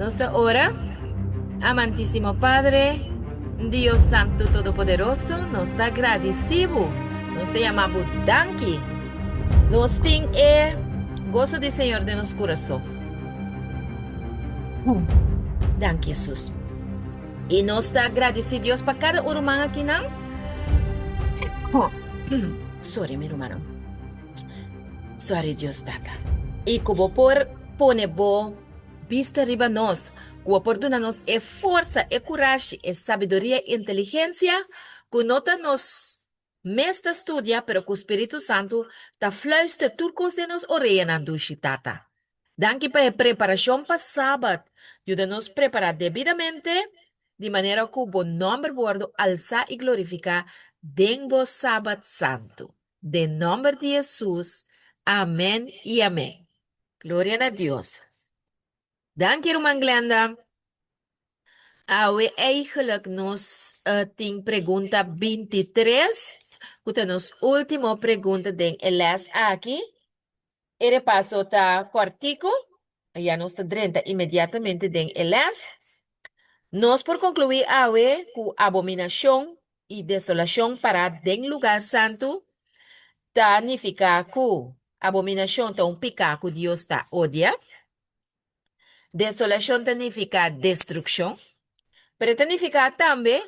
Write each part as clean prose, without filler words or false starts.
Nos ta ora, Amantísimo Padre, Dios Santu Todopoderoso, nos ta gradisí Bo, nos ta yama Bo danki. Nos tin e goso di Señor den nos kurason. Danki, Hesus. I nos ta gradisí Dios pa kada un ruman akinan. Sorry, mi rumannan. Sorry, Dios Tata. I ku Bo por pone Bo Bista riba nos, ku bo por duna nos e forsa, e kurashi, e sabiduria i inteligensia ku no ta nos mes ta studia pero ku Spiritu Santu ta fluister tur kos den nos oreanan, dushi Tata. Danki pa e preparashon pa Sabat. Yuda nos prepará debidamente di manera ku bo nòmber wòrdu alsá i glorifiká den bo Sabat santu. Den nòmber di Hesus, amèn i amèn. Gloria na Dios. Danki ruman Glenda. Awe eigenlijk nos tin pregunta 23, ku ta nos último pregunta den e les aki. E repaso ta kòrtiku, ya nos ta drenta inmediatamente den e les. Nos por konkluí awe ku abominashon i desolashon pará den lugá santu ta nifiká ku abominashon ta un piká ku Dios ta odia. Desolashon ta nifiká destrukshon, pero e ta nifiká tambe,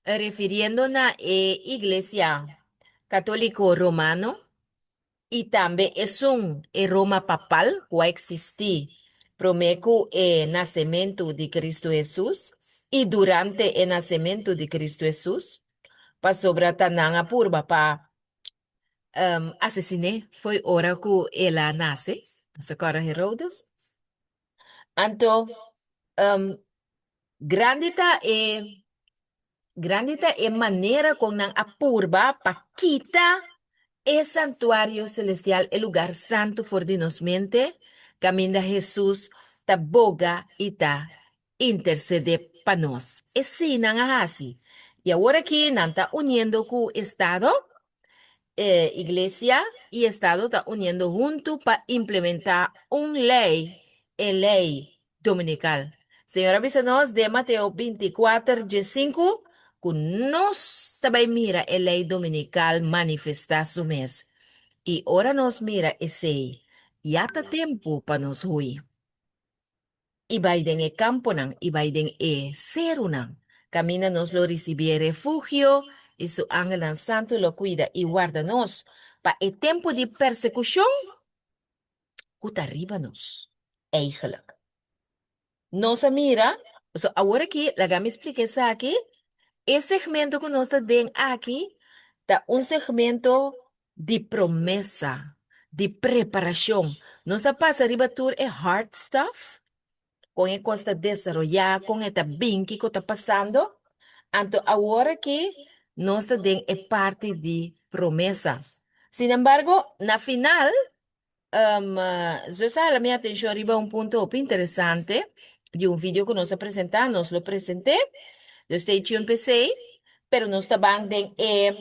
refiriendo na e Iglesia Katóliko Romano, i tambe esun e Roma papal ku a eksistí promé ku e nasementu di Kristu Hesus i durante e nasementu di Kristu Hesus, pasobra ta nan a purba pa asesin'é fo'i ora ku el a nase. Nos ta kòrda Herodes. Anto, grandi ta e grandi ta e manera kon nan a purba pa kita e santuario selestial, e lugar santu for di nos mente, kaminda Hesus ta boga i ta intersedé pa nos. Esei nan a hasi. I awor aki nan ta uniendo ku Estado, e Iglesia i Estado ta uniendo huntu pa implementá un lei, e lei dominikal. Señor a bisa nos den Mateo 24, 15 ku nos ta bai mira e lei dominikal manifestá su mes. I ora nos mira esei, ya ta tempu pa nos hui. I bai den e kamponan i bai den e serunan, kaminda nos lo risibí e refugio i su angelnan santu lo kuida i warda nos pa e tempu di persekushon ku ta riba nos. Eigenlijk, nos a mira, pasobra awor aki, laga mi splika esaki, e segmento ku nos ta den aki ta un segmento di promesa, di preparashon. Nos a pasa riba tur e hard stuff, kon e kos ta desaroyá, kon e ta bin, kiko ta pasando. Anto awor aki nos ta den e parti di promesa. Sin embargo, na final, Zus a hala mi atenshon riba un punto hopi interesante di un video ku nos a presentá, nos lo present'é. Dus stay tuned p'esei, pero nos ta ban den e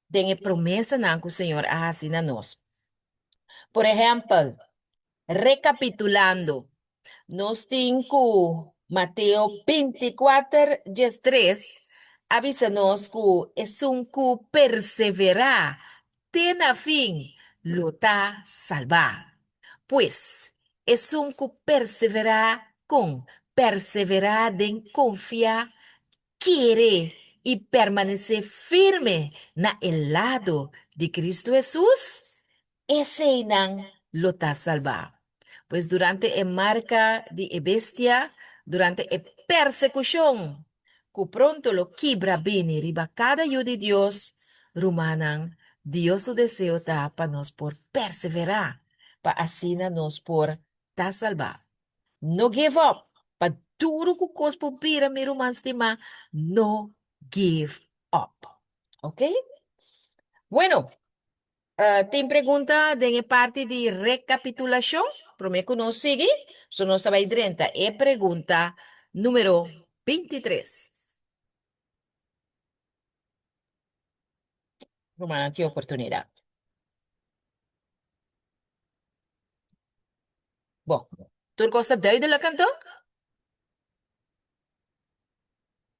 den e promesanan ku Señor a hasi na nos. Por ehèmpel, rekapitulando, nos tin ku Mateo 24, 13 a bisa nos ku esun ku perseverá te na fin lo ta salbá. Pues, esun ku perseverá kon? Perseverá den konfia kere i permanesé firme na e lado di Kristu Hesus, eseinan lo ta salbá. Pues durante e marka di e bestia, durante e persekushon ku pronto lo kibra bini riba kada yu di Dios, rumannan, Dios su deseo ta pa nos por perseverá, pa asina nos por ta salbá. No give up! Pa duru ku kos por bira mi ruman stimá, no give up. Ok? Bueno, tin pregunta den e parti di rekapitulashon? Promé ku nos sigui, so nos ta bai drenta e pregunta numero 23. Rumannan tin oportunidat. Bon, tur kos ta duidelijk anto?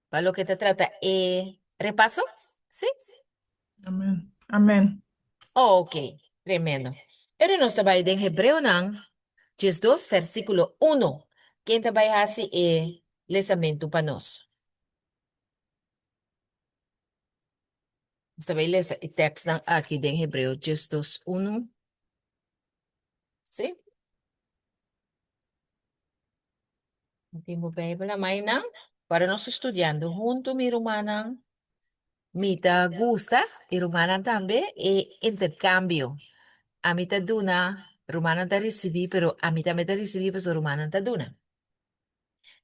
Pa loke ta trata e repaso? Sí? Amen. Amen. Oh, ok, tremendo. Pero nos ta bai den Hebreonan 12 versíkulo 1. Ken ta bai hasi e lesamentu pa nos? Nos ta bai lesa e tekstnan aki den Hebreo 12, 1. Sí? No tin bo Bijbel amai nan? Ora nos ta studiando huntu, mi rumannan, mi ta gusta, i rumannan tambe, e interkambio. Ami ta duna, rumannan ta risibí, pero ami tambe ta risibí pasobra rumannan ta duna.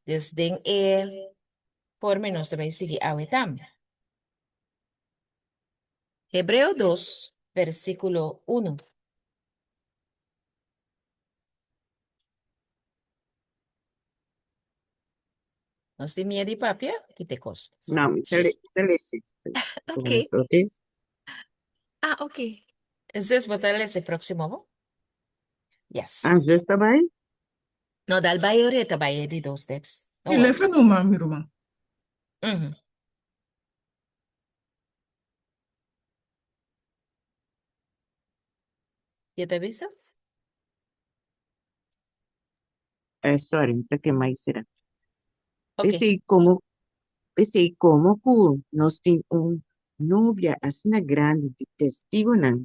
Dus den e forma nos ta bai sigui awe tambe. Hebreo dos, versíkulo unu. Nos tin miedu di papia? Kite kos. No, mi ta le- ta lese. Ok. Ok? Ah, ok. Zus, bo ta lese próximo, bo? Yes. Ah, zus ta bai? No, dal bai ora e ta bai e di dos tekst. No I worry. lesa numa, mi ruman. Mhm. Ke ta bisa? Eh, sorry, mi ta kema i sera. Ok. P'esei komo, p'esei komo ku nos tin un nubia asina grandi di testigunan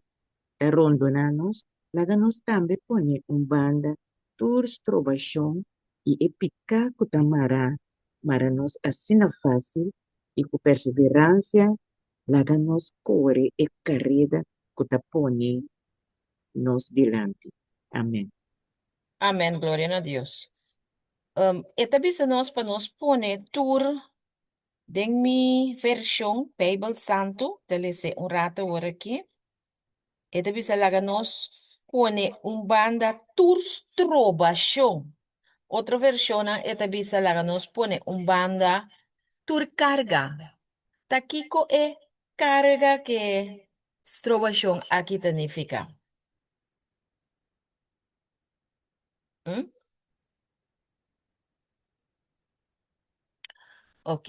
ta rondoná nos, laga nos tambe pone un banda tur strobashon i e piká ku ta mará mara nos asina fásil, i ku perseveransia laga nos kore e kareda ku ta pone nos dilanti. Amen. Amen, gloria na Dios. Um, e ta bisa nos pa nos pone tur den mi vershon Bijbel Santu, ta lese un rato awor aki. E ta bisa laga nos pone un banda tur strobashon. Otro vershonnan e ta bisa laga nos pone un banda tur karga. Ta kiko e karga ke strobashon aki ta nifiká? Hm? Ok.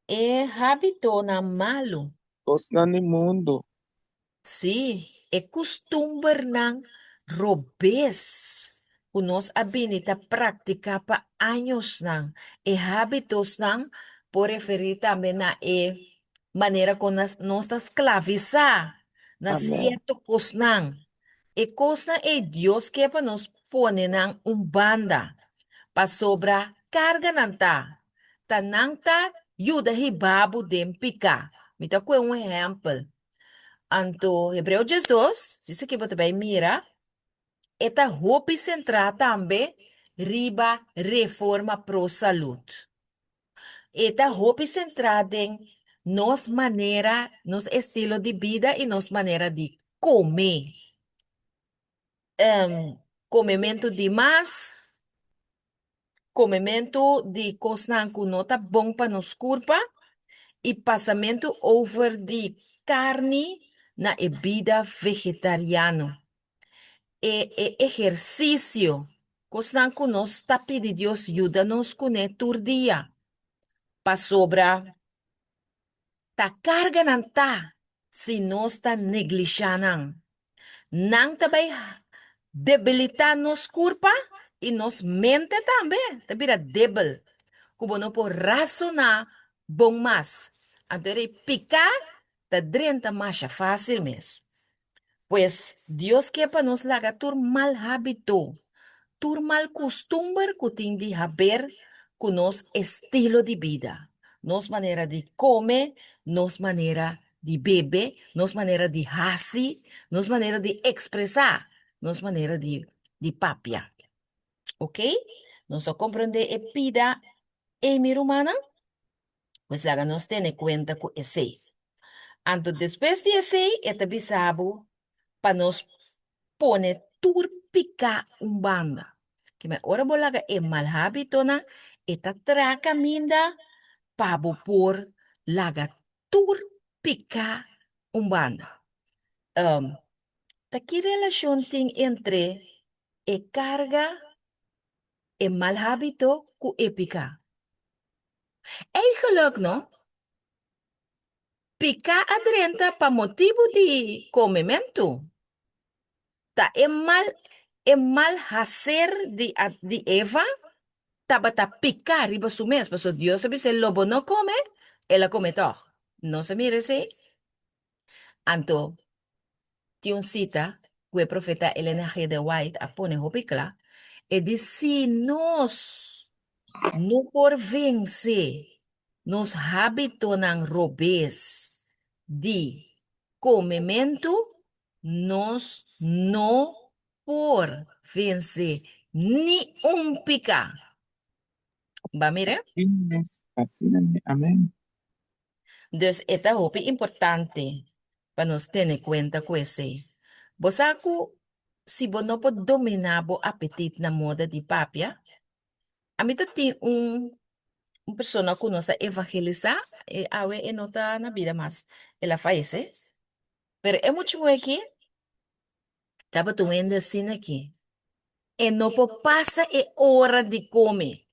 E hábitonan malu. Kosnan di mundu. Sí, e kustumbernan robes ku nos a bini ta praktiká pa añosnan. E hábitosnan por referí tambe na e manera kon nos ta sklavisá na Amèn. sierto kosnan. E kosnan ei Dios ke pa nos pone nan un banda, pasobra karga nan ta, ta nan ta yuda hiba bo den piká. Mi ta kue un ehèmpel. Anto Hebreo 12, djis aki bo ta bai mira, e ta hopi sentrá tambe riba reforma pro salud. E ta hopi sentrá den nos manera, nos estilo di bida i nos manera di kome. Komementu di mas, komementu di kosnan ku no ta bon pa nos kurpa i pasamentu over di karni na e bida vegetariano. E e ehersisio, kosnan ku nos ta pidi Dios yuda nos kuné tur dia, pasobra ta karga nan ta si nos ta neglishá nan. Nan ta bai debilitá nos kurpa i nos mente tambe ta bira debel, ku bo no por rasoná bon mas. Anto e rei piká ta drenta masha fásil mes. Pues, Dios ke pa nos laga tur mal hábito, tur mal kustumber ku tin di haber ku nos estilo di bida, nos manera di kome, nos manera di bebe, nos manera di hasi, nos manera di ekspresá, nos manera di di papia. Oké? Nos a komprendé e pida ei, mi rumannan? Pues laga nos tene kuenta ku esei. Anto despues di esei e ta bisa bo pa nos pone tur piká un banda. Kimen ora bo laga e mal hábitonan, e ta traha kaminda pa bo por laga tur piká un banda. Ta ki relashon tin entre e karga, e mal hábito ku e piká? Eigenlijk no, piká a drenta pa motibu di komementu. Ta e mal e mal haser di di Eva tabata piká riba su mes, pasobra Dios a bis'é lo bo no kome, el a kome tòg. Nos a mira esei? Anto, tin un sita ku e profeta Elena G. de White a pone hopi kla, e di si nos no por vense nos hábitonan robes di komementu, nos no por vense ni un piká. Ba mira? Asina mi, amèn. Dus e ta hopi importante pa nos tene kuenta ku esei. Bo sa ku si bo no por dominá bo apetit na moda di papia, ami ta tin un un persona ku nos a evangelisá, e awe e no ta na bida mas, el a fayesé. Pero e mucha muhé aki tabata un hende asina aki. E no por pasa e ora di kome.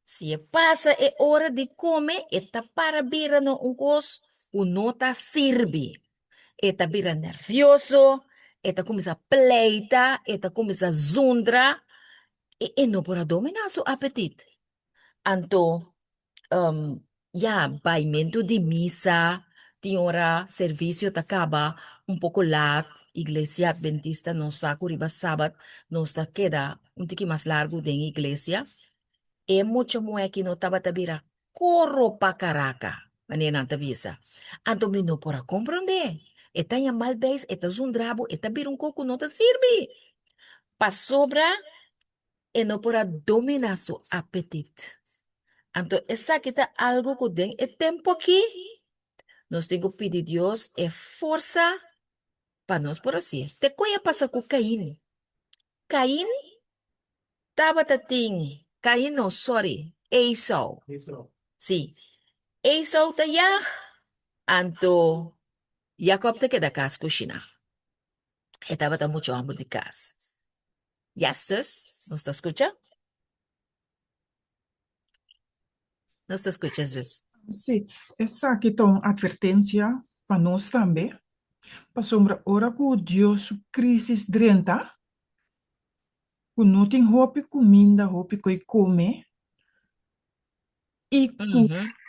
Si e pasa e ora di kome, e ta para bira na un kos ku no ta sirbi. E ta bira nervioso, e ta kuminsá pleita, e ta kuminsá zundra, i e no por a dominá su apetit. Anto, ya, baimentu di misa, tin ora servisio ta kaba un poko lat, Iglesia Adventista nos sa ku riba sabat nos ta keda un tiki mas largu den iglesia. E mucha muhé aki no tabata bira koro pa karaka, manera nan ta bisa. Anto mi no por a komprondé. E ta haña mal beis, e ta zundra bo, e ta bira un kos ku no ta sirbi. Pasobra E no por a dominá su apetit. Anto esaki ta algu ku den e tempu akí nos tin ku pidi Dios e forsa pa nos por hasié. Te koe a pasa ku Kain. Kain tabata tin, Kain no, sòri, Esau. Sí, Esau ta yag, anto Jakòb ta keda kas kushiná. E tabata muchu hòmber di kas. Yes, zus, nos ta skucha. Nos ta skucha, zus. Sí, esaki ta un atvertensia pa nos tambe, pasobra ora ku Dios su krísis drenta, ku no tin hopi kuminda, hopi koi kome, i ku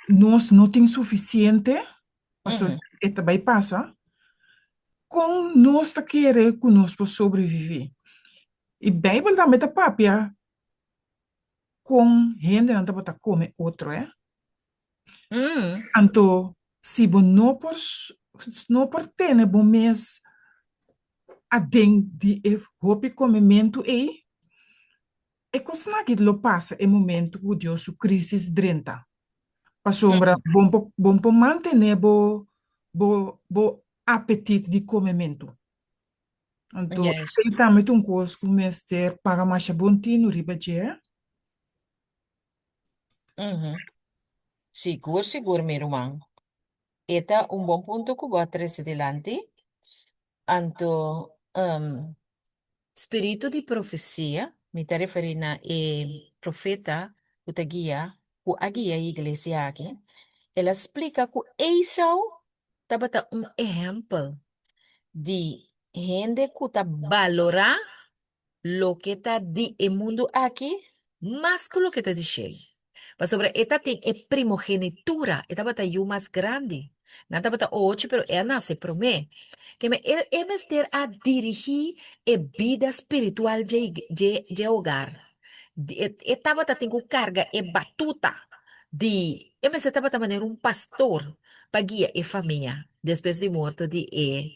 nos no tin sufisiente, pasobra e ta bai pasa, kon nos ta kere ku nos por sobreviví? I Beibel tambe ta papia kon hendenan tabata kome otro, eh. Anto, si bo no por no por tene bo mes aden di e hopi komementu ei, E kosnan aki lo pasa e momento ku Dios su krisis drenta. Pasobra bon por bon por mantené bo bo bo apetit di komementu. Anto esei tambe ta un kos ku mester paga masha bon tinu riba dje. Sigur sigur mi ruman. E ta un bon punto ku bo a trese dilanti. Anto Spiritu di profesia, mi ta referí na e profeta ku ta guia, ku a guia e iglesia aki, el a splika ku Esau tabata un ehèmpel di hende ku ta balorá loke ta di e mundu aki mas ku loke ta di shelu. Pasobra e ta tin e primogenitura, e tabata yu mas grandi. Nan tabata ocho, pero e a nase promé. Keme e e mester a dirigí e bida spiritual dje dje dje hogar. E e tabata tin ku karga e batuta di e mester tabata manera un pastor pa guia e famia despues di morto di e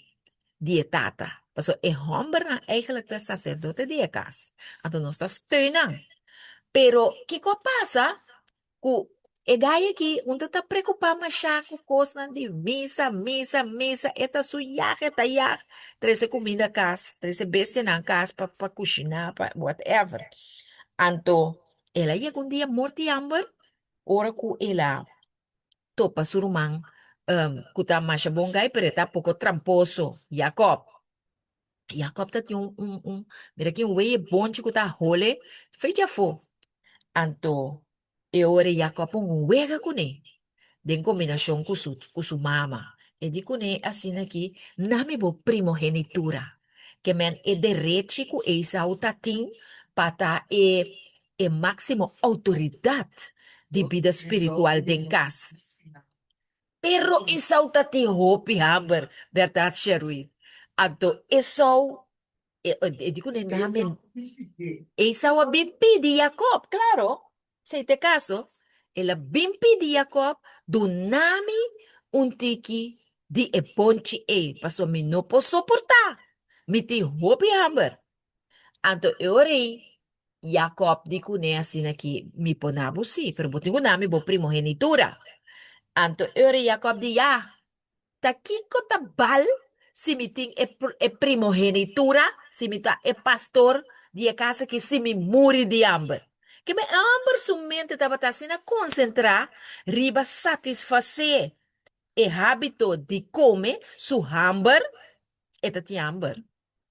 di e tata. Pasobra e hòmbernan eigenlijk ta saserdote di e kas. Anto nos ta steun nan. Pero kiko a pasa? Ku e gai aki un ta ta preokupá mashá ku kosnan di misa, misa, misa. E ta su yag, e ta yag trese kuminda kas, trese bestianan kas pa pa kushiná, pa whatever. Anto el a yega un dia morti hamber ora ku el a topa su ruman ku ta masha bon gai pero e ta poko tramposo, Jakob. Jakob ta tin un un un mira ki un weye bonchi ku ta hole fe dje afó. Anto E ora Jakòb pon un wega kuné, den kombinashon ku su ku su mama. E di kuné asin'akí, Na mi bo primogenitura. Ke men e derechi ku Esau ta tin pa ta e e máksimo outoridat di bida spiritual den kas. Pero Esau ta tin hopi hamber, bèrdat Sherwin? Anto Esau E, e di kuné na men. Esau a bin pidi Jacob, klaro, esei ta e kaso. El a bin pidi Jacob, duna mi un tiki di e bonchi ei, pasobra mi no por soportá, mi tin hopi hamber. Anto e ora ei Jacob di kuné asina ki, Mi por na bo sí, pero bo tin ku na mi bo primogenitura. Anto e ora ei Jacob di, Ya, Ta kiko ta bal si mi tin e e primogenitura, si mi ta e pastor di e kas aki, si mi muri di hamber? Ke mi hamber su mente tabata asina konsentrá riba satisfasé e hábito di kome su hamber, e ta tin hamber.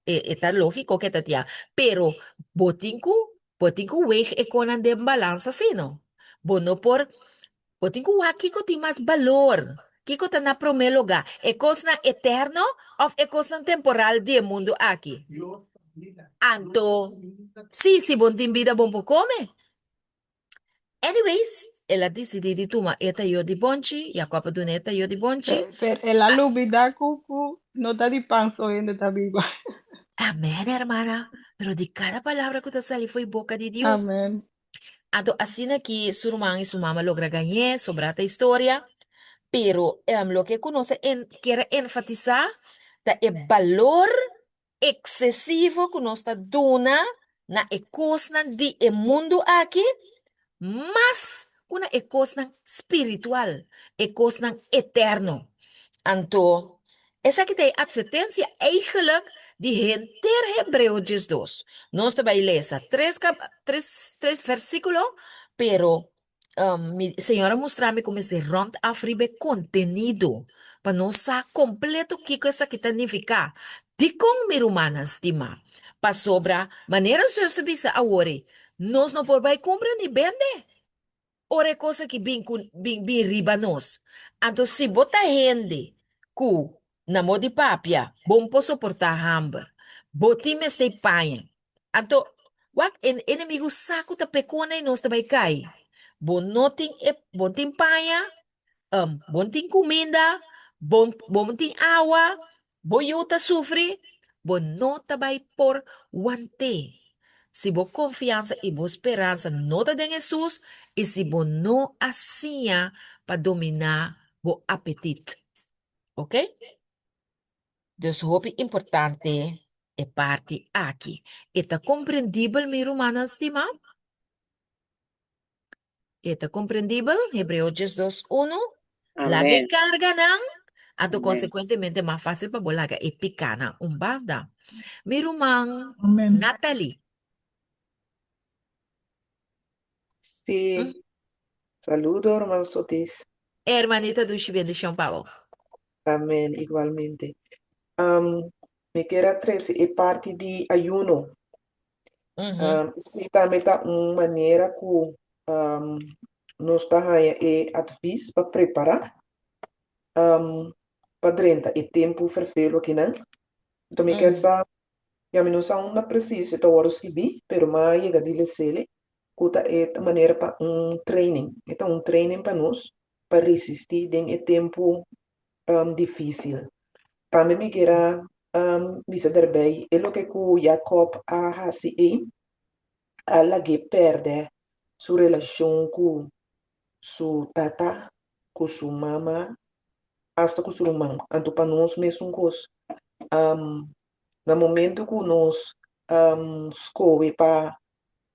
E e ta lógiko ke ta tin hamber. Pero bo tin ku bo tin ku weeg e konan den balansa si no. Bo no por Bo tin ku wak kiko tin mas balor, kiko ta na promé lugá, e kosnan eterno òf e kosnan temporal di e mundu aki. Anto, sí, si bo tin bida bon por kome. Anyways, el a disidí di tuma e tayó di bonchi, Jakòb a duna e tayó di bonchi. Pero el a lubidá ku ku no ta di pan so hende ta biba. Amèn, hermana. Pero di kada palabra ku ta sali fo'i boka di Dios. Amèn. Anto asina ki su ruman i su mama logra gañ'é, sobrá ta historia. Pero loke ku nos a kier a enfatisá ta e balor eksesivo ku nos ta duna na e kosnan di e mundu aki mas ku na e kosnan spiritual, e kosnan eterno. Anto Esaki ta e atvertensia eigenlijk di henter Hebreo 12. Nos ta bai lesa tres kap tres tres versíkulo, pero mi Señor a mustra mi ku mester rònt af riba e kontenido pa nos sa kompleto kiko esaki ta nifiká. Dikon, mi rumannan stimá? Pasobra, manera Zus a bisa awor ei, nos no por bai kumpra ni bende. Ora e kos aki bin ku bin bin riba nos. Anto si bo ta hende ku na mo di papia bon por soportá hamber, bo tin mester paña. Anto wak e enemigu sa ku ta pekona i nos ta bai kai. Bo no tin e bo no tin paña, bo no tin kuminda, bo bo no tin awa, Bo yu ta sufri? Bo no ta bai por want'é. Si bo konfiansa i bo speransa no ta den Hesus i si bo no a siña pa dominá bo apetit. Oke? Dus hopi importante e parti aki. E ta komprendibel, mi rumannan stimá? E ta komprendibel? Hebreo 12, 1. Laga e Amén. karganan, anto Amén. konsekuentemente mas fásil pa bo laga e pikánan un banda. Mi ruman Amén. Natalie. Sí, saludo, hermano Sotis. Hermanita dushi bendishon pa bo. Amén, igualmente. Um, mi kier a trese e parti di ayuno. Esei tambe ta un manera ku nos ta haña e advis pa prepará pa drenta e tempu ferfelu akinan. Anto mi kier sa, ya mi no sa unda presis e ta wòrdu skibí, pero mi a yega di les'el ku ta e manera pa un training. E ta un training pa nos pa resistí den e tempu difísil. Tambe mi kier a bisa derbei e loke ku Jakòb a hasi ei a lag'é pèrdè su relashon ku su tata, ku su mama, asta ku su ruman. Anto pa nos mesun kos, na momento ku nos skohe pa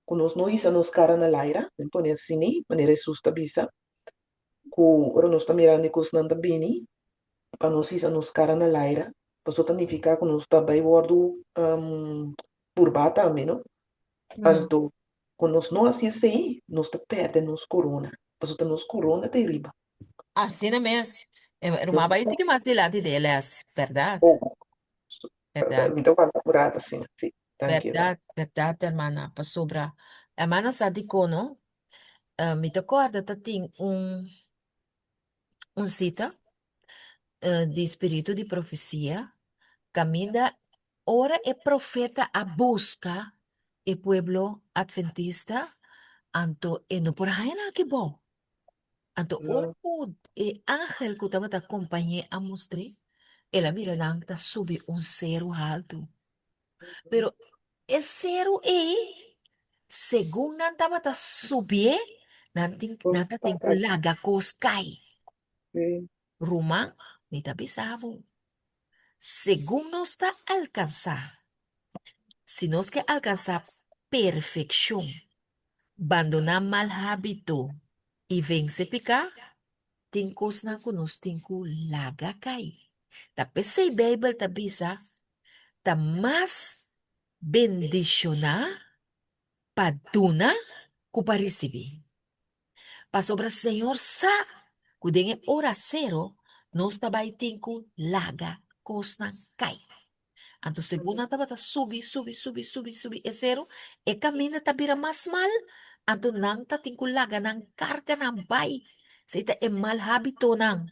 ku nos no hisa nos kara na laira, mi pone asina, manera Hesus ta bisa, ku ora nos ta mirando e kosnan ta bini, pa nos hisa nos kara na laira, pasobra ta nifiká ku nos ta bai wòrdu purbá tambe, no? Anto, ku nos no hasi esei, nos ta pèrdè nos korona, pasobra ta nos korona ta ei riba. Asina mes. Nos Ruman ta bai tiki mas dilanti di e lès, bèrdat? Oh, Bèrdat. mi ta wanta un rato asina, sí. Danki, hermana. Bèrdat, bèrdat, hermana. Pasobra, hermana sa dikon, no? Mi ta kòrda ta tin un un sita di spiritu di profesia kaminda ora e profeta a buska e pueblo adventista anto e no por haña nan aki bou. Anto ora ku e angel ku tabata kompañ'é a mustr'é, el a mira nan ta subi un seru haltu. Pero e seru ei, segun nan tabata subié, nan tin nan ta tin ku laga kos kai. Ruman, mi ta bisa bo, segun nos ta alkansá, si nos ke alkansá perfekshon, bandoná mal hábito i vense piká, tin kosnan ku nos tin ku laga kai. Ta p'esei Beibel ta bisa, Ta mas bendishoná pa duna ku pa risibí. Pasobra Señor sa ku den e ora sero nos ta bai tin ku laga kosnan kai. Anto segun nan tabata subi, subi, subi, subi, subi e seru, e kaminda ta bira mas mal, anto nan ta tin ku laga nan karganan bai. Esei ta e mal hábitonan.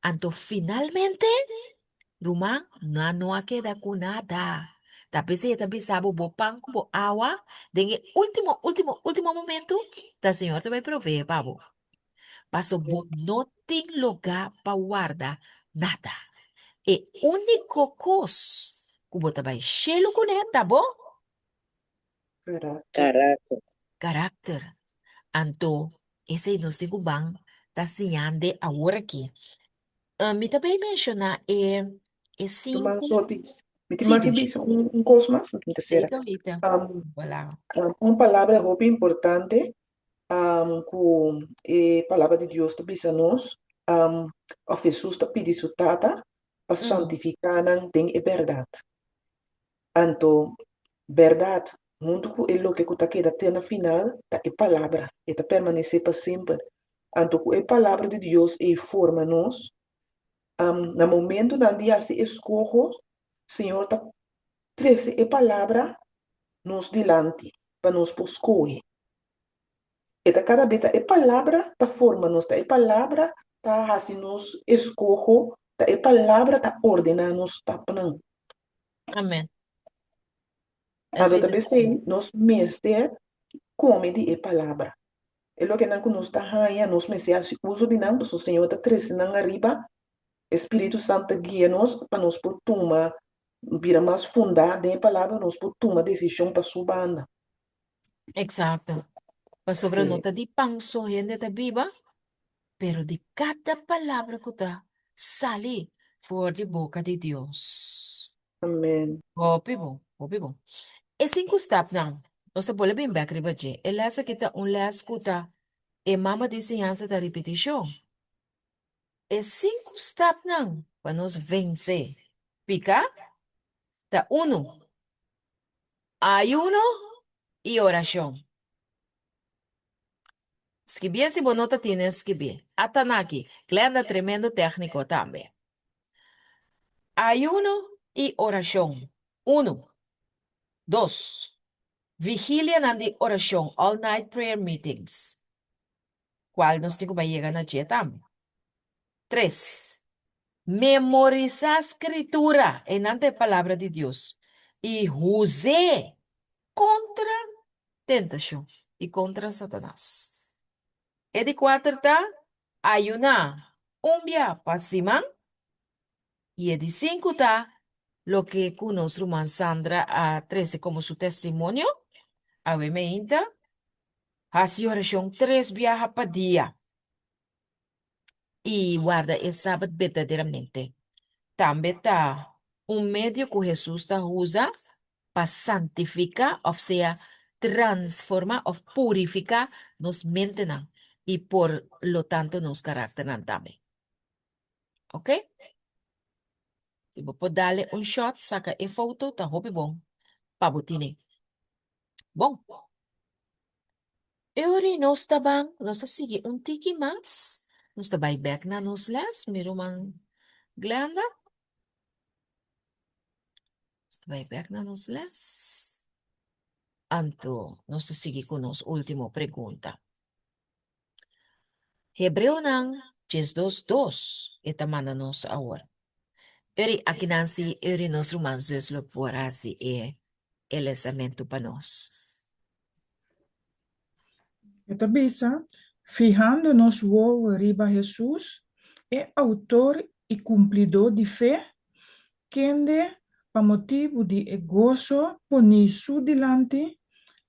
Anto finalmente, ruman, nan no a keda ku nada. Ta p'esei e ta bisa bo, bo pan ku bo awa, den e último, último, último momento, ta Señor ta bai proveé pa bo. Paso bo no tin lugá pa warda nada. E úniko kos ku bo ta bai shelu kuné ta bo. Karakter. Karakter. Anto, esei nos tin ku ban ta siñande awor aki. Mi ta bay menshoná e e Ruman sinku. Sotis, mi tin Sí, mas ki Dushi. bisa un, un kos mas, mi ta Sí, sera. Dorita. Um, Voilà. um, un palabra hopi importante um, ku e palabra di Dios ta bisa nos, um, of Hesus ta pidi su Tata pa santifiká nan den e bèrdat. Anto, bèrdat, huntu ku e loke ku ta keda te na final, ta e Palabra. E ta permanesé pa semper. Anto, ku e Palabra di Dios ei forma nos, na momentunan di hasi eskoho, Señor ta trese e Palabra nos dilanti pa nos por skohe. E ta kada bes ta e Palabra ta forma nos, ta e Palabra ta hasi nos eskoho, ta e Palabra ta ordená nos stapnan. Amen. Anto Esei ta ta p'esei nos mester kome di e palabra. E lokenan ku nos ta haña, nos mester hasi uso di nan, pasobra Señor ta trese nan ariba. E Spiritu Santu ta guia nos pa nos por tuma, bira mas fundá den e palabra, nos por tuma desishon pa su banda. Eksakto. Pasobra no Sí. ta di pan so hende ta biba, pero di kada palabra ku ta sali for di boka di Dios. Amen. Hopi bon, hopi bon. E sinku stapnan, nos ta bolbe bin bèk riba dje. E lès aki ta un lès ku ta e mama di siñansa ta ripitishon. E sinku stapnan pa nos vense piká ta unu, ayuno i orashon. Skibié si bo no ta tine skibié. Atanaki, Glenda tremendo tèkniko tambe. Ayuno i orashon, unu. Dos, vigilianan di orashon, all night prayer meetings, kual nos tin ku bai yega na dje tambe. Tres, memorisá Skritura, einan ta e Palabra di Dios, i huz'é kontra tentashon i kontra Satanas. E di kuater ta ayuná un bia pa siman. I e di sinku ta loke ku nos ruman Sandra a trese komo su testimonio awe meinta, hasi orashon tres biaha pa dia. i warda e Sabat berdaderamente. Tambe ta un medio ku Hesus ta usa pa santifiká òf sea transformá òf purifiká nos mentenan i por lo tanto nos karakternan tambe. Oke? Si bo por dale un shòt saka e foto ta hopi bon pa bo tine. Bon. E ora ei nos ta ban, nos ta sigui un tiki mas, nos ta bai bèk na nos lès, mi ruman Glenda. Nos ta bai bèk na nos lès. Anto nos ta sigui ku nos último pregunta. Hebreonan 12 dos e ta manda nos awor. Eri akinan si eri nos ruman zus lo por hasi e e lesamentu pa nos. E ta bisa, Fihando nos wowo riba Hesus, e outor i kumplidó di fe, kende pa motibu di e goso poní su dilanti,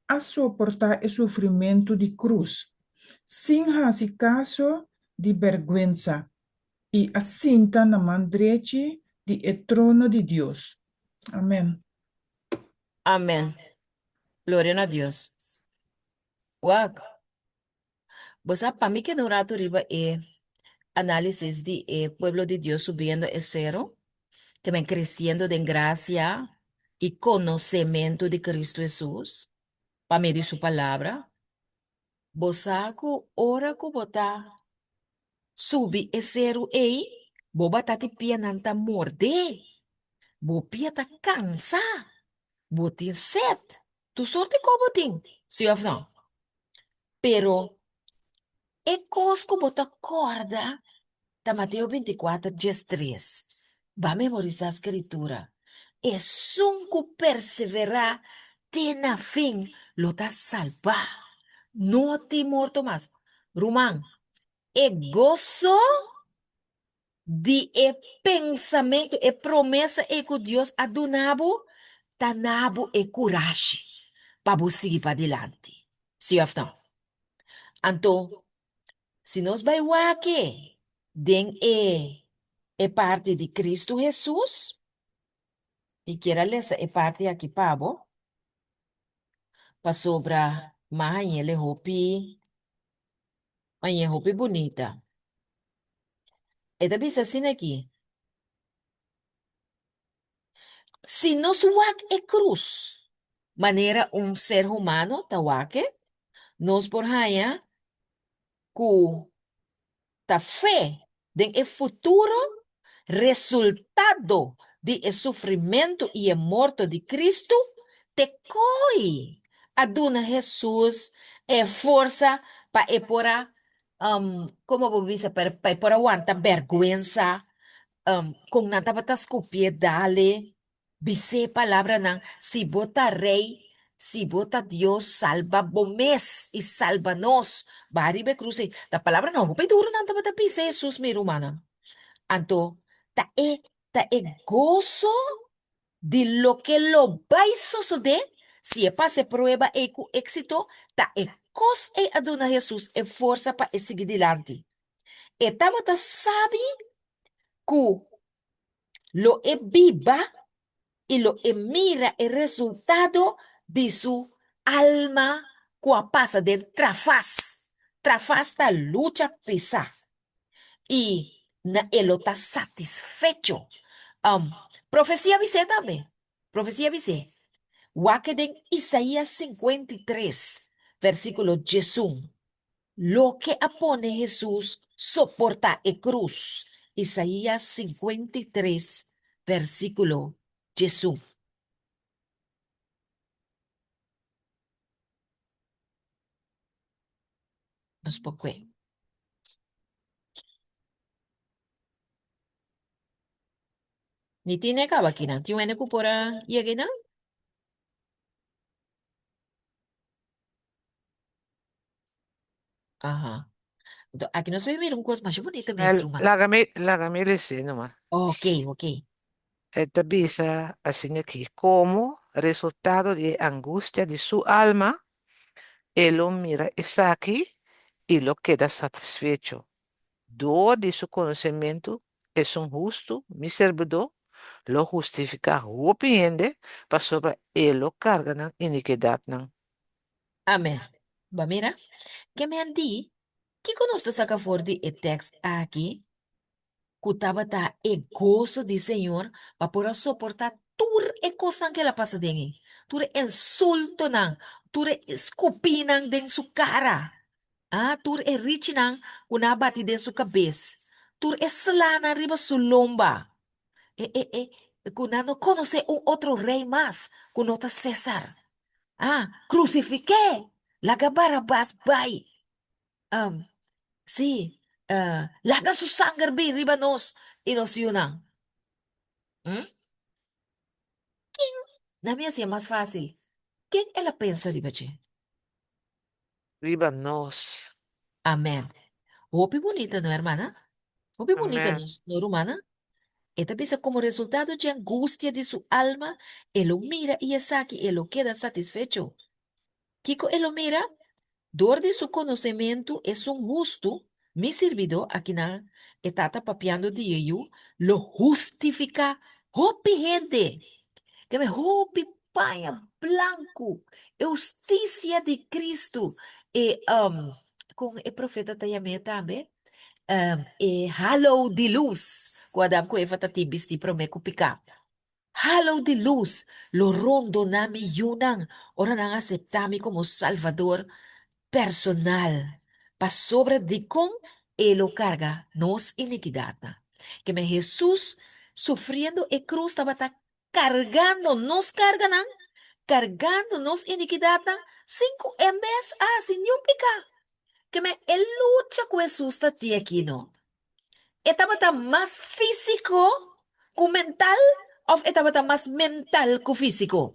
a soportá e sufrimentu di krus, sin hasi kaso di bèrgwensa, i a sinta na man drechi di e trono di Dios. Amèn. Amèn. Gloria na Dios. Wak. Bo sa, pa mi keda un ratu riba e análisis di e pueblo di Dios subiendo e sero, ke men kresiendo den grasia i konosementu di Kristu Hesus pa medio di su palabra. Bo sa ku ora ku bo ta subi e seru ei, bo batati pianan ta mordé, bo pia ta kansa, bo tin set, tur sorti kos bo tin, si òf no? Pero e kos ku bo ta kòrda ta Mateo 24, 13. Ba memorisá Skritura. Esun ku perseverá te na fin lo ta salbá. No tin morto mas. Ruman, e goso di e pensamentu, e promesa ei ku Dios a duna bo, ta na bo e kurashi pa bo sigui padilanti. Sí òf no? Anto, si nos bai wak den e e parti di Kristu Hesus, mi kier a lesa e parti aki pa bo, pasobra m'a hañ'el e hopi Maña hopi bunita. E ta bisa asina aki, Si nos wak e krus manera un ser humano ta wak e, nos por haña ku ta fe den e futuro resultado di e sufrimentu i e morto di Kristu te koi a duna Hesus e forsa pa e por a, komo bo bisa, pa e por a wanta bèrgwensa, kon nan tabata skupié dale. Bis'é e palabranan, Si bo ta rei, si bo ta Dios, salba bo mes i salba nos. Baha riba e krus ei. Ta palabranan hopi duru nan tabata bisa Hesus, mi rumannan. Anto, ta e ta e goso di loke lo bai sosodé si e pasa e prueba ei ku éksito, ta e kos ei a duna Hesus e forsa pa e sigui dilanti. E tabata sabi ku Lo e biba i lo e mira e resultado di su alma ku a pasa den trafas. Trafas ta lucha pisá. I na e lo ta satisfecho. Um, profesia bis'é tambe. Profesia bis'é. Wak den Isaías 53, versíkulo 11. Loke a pone Hesus soportá e krus, Isaías 53, versíkulo 11. Nos por kue. Mi tine kaba akinan. Tin un hende ku por a yega einan? Aha. Anto, aki nos bay mira un cos masha bonita mes, El, ruman. laga mi, laga mi lese nomás. Ok, ok. E ta bisa asina aki, Komo resultado di e angustia di su alma, e lo mira esaki i lo keda satisfecho. Dor di su konosementu, esun hustu, mi serbidó, lo hustifiká hopi hende, pasobra e lo karga nan inikidatnan. Amen. Bo a mira? Ke men di, Kiko nos ta saka for di e tèkst aki? Ku tabata e goso di Señor pa por a soportá tur e kosnan ku el a pasa den ei, tur e insultonan, tur e skupínan den su kara, ah, tur e richinan ku nan a bati den su kabes, tur e slanan riba su lomba, e, e, e, ku nan no konosé un otro rei mas ku no ta César. Ah, krusifik'é! Laga Barabas bai! Um, sí. Laga su sanger bin riba nos i nos yunan. Hm? Ken? Na mi hasié mas fásil. Ken el a pensa riba dje? Riba nos. Amèn. Hopi bunita, no, hermana? Hopi bunita, Amèn. nos, no, rumana? E ta bisa komo resultado dje angustia di su alma, e lo mira i esaki e lo keda satisfecho. Kiko e lo mira? Dor di su konosementu esun hustu, mi sirbidó, akinan e Tata papiando di e Yu, lo hustifiká hopi hende. Keme hopi paña blanku, e hustisia di Kristu, e kon e profeta ta yam'é tambe? E halo di lus ku Adam ku Eva ta tin bistí promé ku piká. Halo di lus lo rondoná mi yunan ora nan aseptá mi komo Salvador personal, pasobra dikon E lo karga nos inikidatnan. Keme Hesus sufriendo e krus tabata kargando nos karganan, kargando nos inikidatnan, sin ku E mes a hasi niun piká. Keme e lucha ku Hesus ta tin aki no E tabata mas físiko ku mental òf e tabata mas mental ku físiko?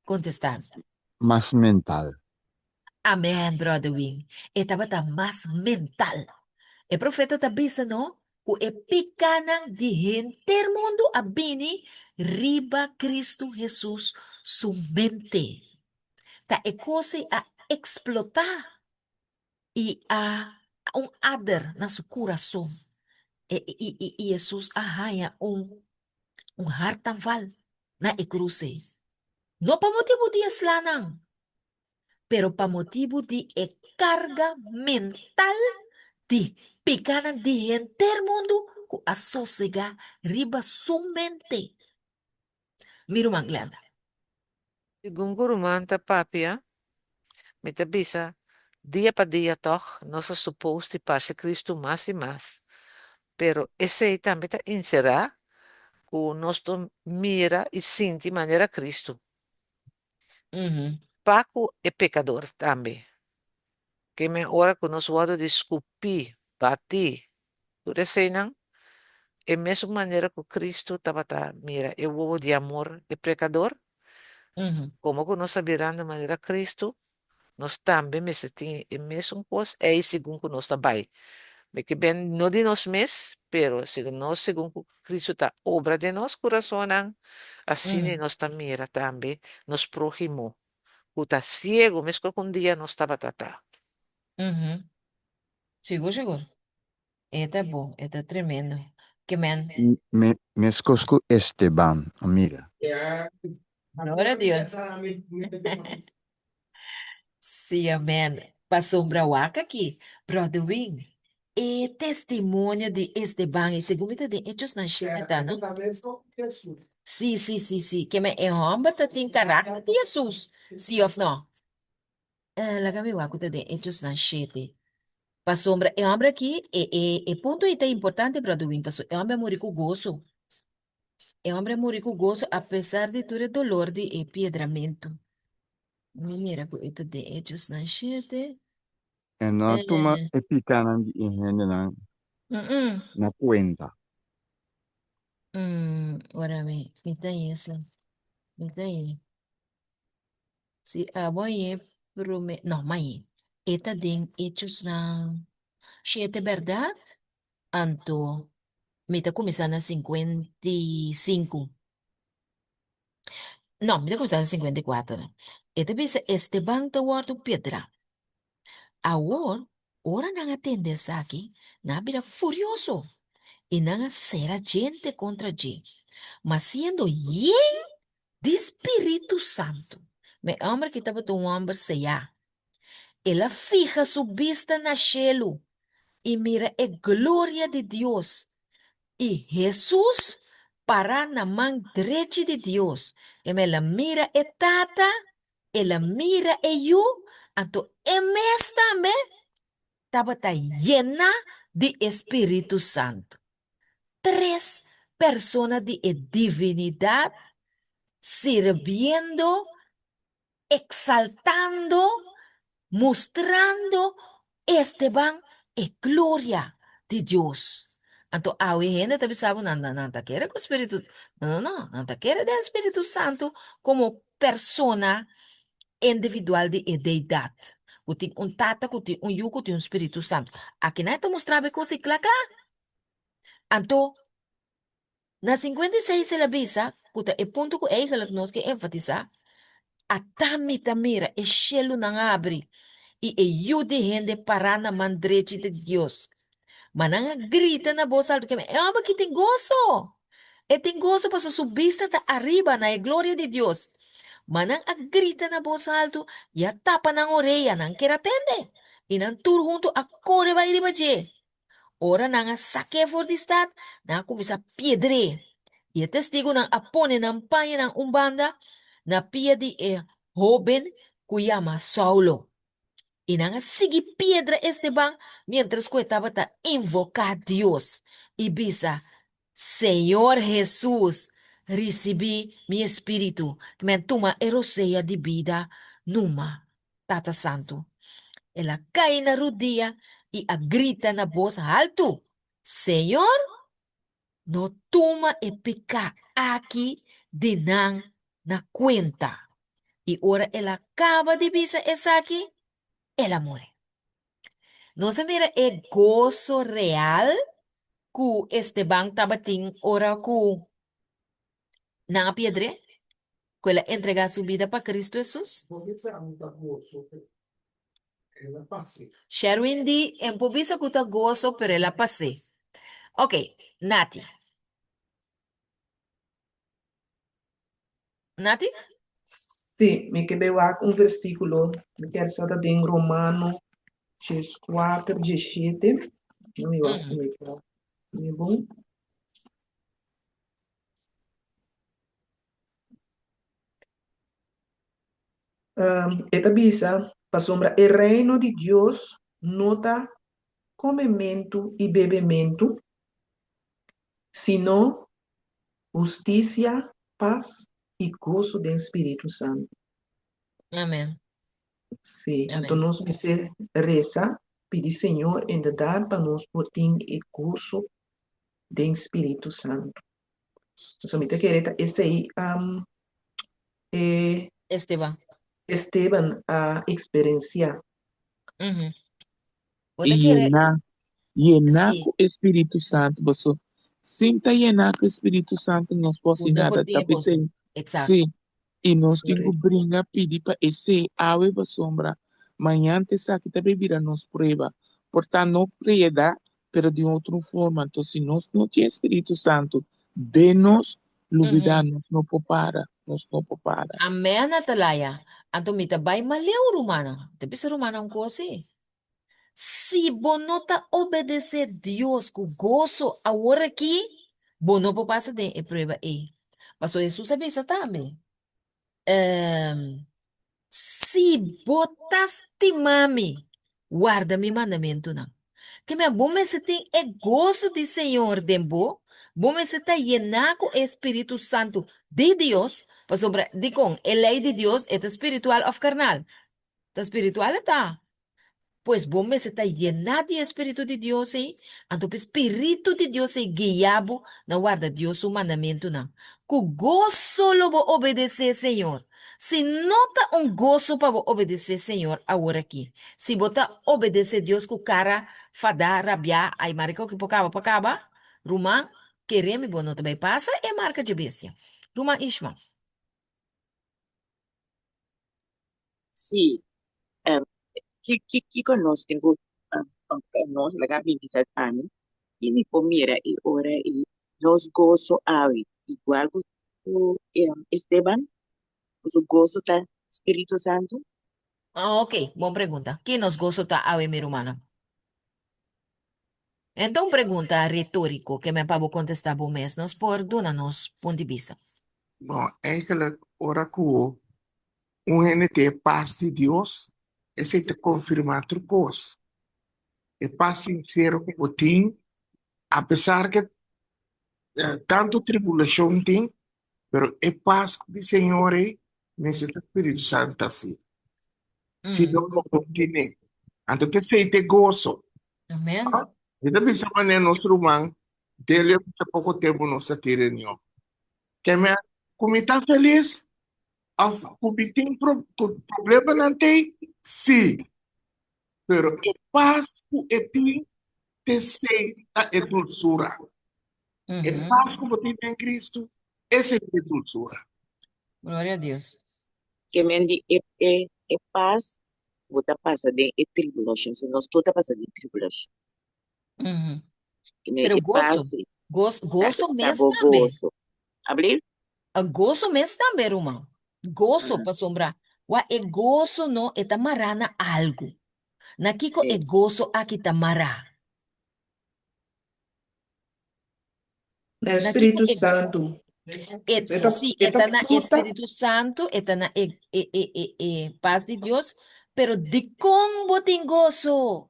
Kontestá mi. Mas mental. Amèn, Bròder Win. E tabata mas mental. E profeta ta bisa no ku e pikánan di henter mundu a bini riba Kristu Hesus su mente. Ta e kos ei a eksplotá i a un ader na su kurason. E, i, i, i Hesus a haña un, un hartaanval na e krus ei. No pa motibu di e slanan, pero pa motibu di e karga mental di pikanan di henter mundu ku a sosegá riba su mente. Mi ruman Glenda. Segun ku ruman ta papia, mi ta bisa, dia pa dia tòg nos ta supos di parse Kristu mas i mas. Pero esei tambe ta enserá ku nos ta mira i sinti manera Kristu. Pa ku e pekador tambe. Ke men ora ku nos wòrdu di skupí, batí, tur eseinan, e mesun manera ku Kristu tabata mira e wowo di amor e prekador, komo ku nos ta birando manera Kristu, nos tambe mester tin e mesun kos ei segun ku nos ta bai. Mi ke ben no di nos mes, pero segun nos segun ku Kristu ta obra den nos kurasonnan, asina nos ta mira tambe nos próhimo ku ta siego meskos ku un dia nos tabata ta. Sigur sigur. E ta bon, e ta tremendo. Ke men. Me, meskos ku Esteban a mira. Gloria a Dios. Sí, amen. Pasobra wak aki, Brother Wing, e testimonio di Esteban, i segun mi ta den Hechosnan shete ta, no? Sí, sí, sí, sí. Ke men e hòmber ta tin karakter di Hesus, sí òf no? Laga mi wak ku ta den Hechosnan shete. Pasobra e hòmber aki, e, e, e punto ei ta importante, Brother Wing, pasobra e hòmber a muri ku goso. E hòmber a muri ku goso apesar di tur e dolor di e piedramentu. Mi mira ku e ta den Hechosnan shete. E no a tuma e pikánan di e hendenan na kuenta. Ora mi, mi ta yesa. Mi ta ye. Si abo a ye prome, no, ma ye. E ta den Hechosnan shete bèrdat? Anto mi ta kuminsá na 55. No, mi ta kuminsá na 54. E ta bisa Esteban ta wòrdu piedrá. Awor, ora nan a tende esaki, nan a bira furioso i nan a sera djente kontra dje. Ma siendo yen di spiritu santu, ma e hòmber aki tabata un hòmber seyá, el a fiha su bista na shelu i mira e gloria di Dios i Hesus pará na man drechi di Dios. El a mira e Tata El a mira e yu, anto e mes tambe tabata yená di e spiritu santu. Tres persona di e Divinidat sirbiendo, eksaltando. Mustrando Esteban e gloria di Dios. Anto awe hende ta bisa bo nan nan ta kere ku spiritu, no no no, nan ta kere den spiritu santu komo persona individual di e deidat, ku tin un tata, ku tin un yu, ku tin un spiritu santu. Akinan e ta mustra bo e kos ei kla kla. Anto Na 56 el a bisa ku ta e punto ku eigenlijk nos ke enfatisá, Ata mi ta mira e shelunan habri i e Yu di hende pará na man drechi di Dios. Ma nan a grita na bos altu, E hòmber aki tin goso! E tin goso pasobra su bista ta ariba na e gloria di Dios. Ma nan a grita na bos altu i a tapa nan orea, nan ker a tende, i nan tur huntu a kore bai riba dje. Ora nan a sak'é for di stat, nan a kuminsá piedr'é. I e testigunan a pone nan pañanan un banda na pia di e hóben ku yama Saulo. I nan a sigui piedra Esteban miéntras ku e tabata invoká Dios i bisa, Señor Hesus, risibí mi espíritu, ku mi a tuma e rosea di bida numa. Tata Santu. El a kai na rudia i a grita na bos haltu, Señor, no tuma e piká aki di nan na kuenta. I ora el a kaba di bisa esaki, el a muri. Nos a mira e goso real ku Esteban tabatin ora ku nan a piedr'é? Ku el a entregá su bida pa Kristu Hesus? Sherwin di, En por bisa ku ta goso, pero el a pas'é. Ok, Nati. Nati? Sí, mi ke bai wak un versíkulo, mi kier sa ta den Romano 14, 17. No mi wak ku mi ta mi bon. E ta bisa, Pasobra e Reino di Dios no ta komementu i bebementu, sino hustisia, pas i goso den Spiritu Santu. Amen. Sí, anto nos mester resa, pidi Señor inderdaad pa nos por tin e goso den Spiritu Santu. So mi ta kere ta esei um, e Esteban. Esteban a eksperensiá. Mm -hmm. Bo ta I kere yená, yená sí, ku e Spiritu Santu. Boso, sin ta yená ku e Spiritu Santu nos por hasi bo no por nada. tin Ta e goso. p'esei, Exacto. sí, i nos tin ku Correcto. bringa pidi pa esei awe pasobra mañan ta esaki ta bay bira nos prueba. Por ta no prieda, pero di otro forma. Anto si nos no tin e Spiritu Santu den nos, lubida nos no por para, nos no por para. Amen Atalaya. Anto mi ta bai maleu rumannan. Mi ta bisa rumannan un kos si. Si bo no ta obedesé Dios ku goso aworakí, bo no por pasa den e prueba ei. Pasobra Hesus a bisa tambe, Ehm, si bo ta stima mi, warda mi mandamentunan. Keme bo mester tin e goso di Señor den bo, bo mester ta yená ku e Spiritu Santu di Dios, pasobra dikon e lei di Dios e ta spiritual òf karnal? Ta spiritual e ta. Pues bo mester ta yená di e Spiritu di Dios ei, anto pa e Spiritu di Dios ei guia bo na warda Dios su mandamentunan. Ku goso lo bo obedesé Señor. Si no ta un goso pa bo obedesé Señor aworakí, si bo ta obedesé Dios ku kara fadá, rabiá, ai mari ku por kaba pa kaba, ruman, kere mi bo no ta bai pasa e marka dje bestia. Ruman Ishma. Sí, em, ki, ki, kiko nos tin ku, em, em, nos, laga mi bisa ami, ki mi por mira e ora ei nos goso awe, igual ku, ku em, Esteban, ku su goso ta Spiritu Santu? Ah, ok, bon pregunta. Ki nos goso ta awe, mi rumannan? Enta un pregunta retórico ke men pa bo kontestá bo mes. Nos por duna nos punt di bista. Bon, eigenlijk ora ku un hende tin e pas di Dios, esei ta konfirmá tur kos. E pas sinsero ku bo tin, apesar ke tantu tribulashon tin, pero e pas di Señor ei mester ta Spiritu Santu ta hasi. Si no, bo no tine. Anto t'esei t'e goso. Amen. Mi ta bisa manera nos ruman Delio bisa poko tempu nos a tin reunion. Ke mi a ku mi ta felis òf ku mi tin pro ku problemanan t'ei? Sí. Pero e pas ku e tin t'esei ta e dulsura. E pas ku bo tin den Kristu, esei ta e dulsura. Gloria a Dios. Ke men di e e e pas bo ta pasa den e tribulashon. Si nos tur ta pasa den tribulashon. Ke men Pero e goso, pas si goso, ta goso ta mes bo tambe. goso. Abli? A goso mes tambe, ruman. Goso, pasobra wak e goso no e ta mará na algu. Na kiko e goso aki ta mará? Na Na kiko Spiritu e Santu. E, E ta, sí, e e ta ta na fruta. Espíritu Santu, e ta na e, e, e, e, e pas di Dios, pero dikon bo tin goso?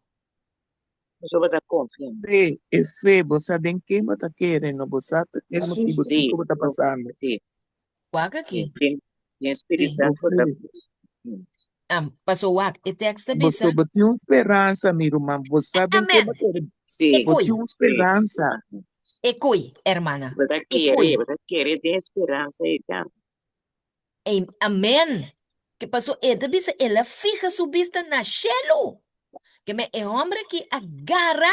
Pasobra bo ta konfia. Fe, e fe, bo sa den ken bo ta kere, no bo sa ta Hesus. motibu Sí, kiko bo ta pasando. sí. Wak aki. Den, den Spiritu Sí. Bo Santu bo ta fe. Am, paso wak, e tekst ta Bo bisa. so bo tin un speransa, mi ruman. Bo sa den ken Amen. bo kere. Sí. E Bo koi. tin un speransa. E koi, hermana. Bo ta E kere, koi. bo ta kere den speransa ei tambe. Ei, amen. Ke paso e ta bisa el a fiha su bista na shelu. Ke men e homber aki a gara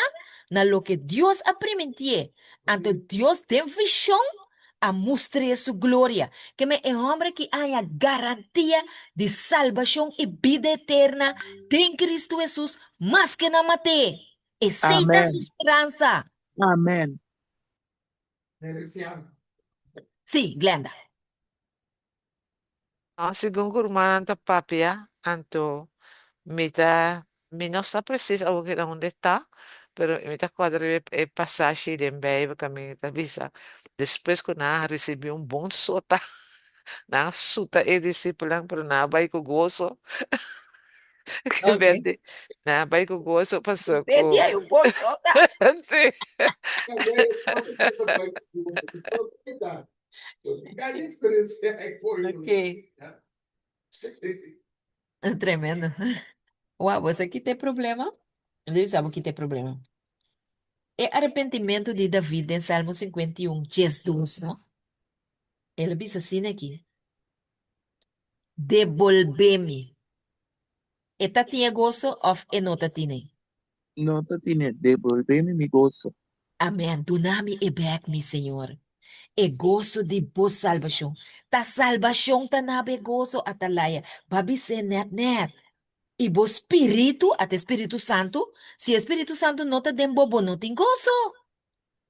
na loke Dios a primintié. Anto Dios den vishon a mustr'é su gloria. Ke men e homber aki a haña garantia di salbashon i bida eterna den Kristu Hesus maske nan mat'é. Esei ta su Amen. speransa. Amen. Sí, Glenda. No, segun ku rumannan ta papia, anto mi ta, mi no sa presis awor ki unda e ta, pero mi ta kòrda riba e pasashi den Beibel kaminda ta bisa, despues ku nan a risibí un bon sota, nan a suta e disipelnan, pero nan a bai ku goso. Ke Ok. bende, nan a bai ku goso pasobra Despues ku di ei un bon sota. Sí. Ok. Tremendo. Wow, bo sa kita e problema? Mi debe sa bo kita e problema. E arepentimentu di David den Salmo 51, 12, no? El a bisa asina aki, Debolbé mi. E ta tin e goso òf e no ta tine? No ta tine. Debolbé mi mi goso. Amèn. Duna mi e bèk, mi Señor, e goso di bo salbashon. Ta salbashon ta na bo e goso, Atalaya. Bo a bis'é nèt nèt. I bo spiritu, ata e Spiritu Santu, si e Spiritu Santu no ta den bo, bo no tin goso.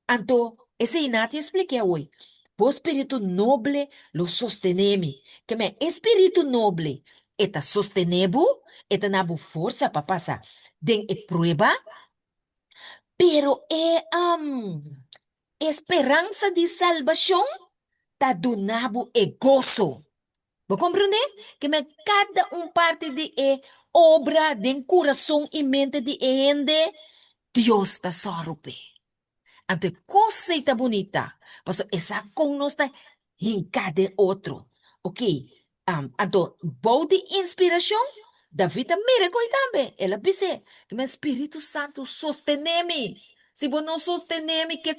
Anto, esei Nati a spliké awoi, Bo spiritu noble lo sostené mi. Keme, e spiritu noble, e ta sostené bo, e ta na bo forsa pa pasa den e prueba, pero e e speransa di salbashon ta duna bo e goso. Bo komprendé? Keme, kada un parti di e obra den kurason i mente di e hende, Dios ta sòru p'e. Anto e kos ei ta bunita, pasobra e sa kon nos ta hinká den otro. Oké, anto bou di inspirashon, David a mira e koi tambe. El a bis'é, Kimen spiritu santu sostené mi. Si bo no sostené mi, ke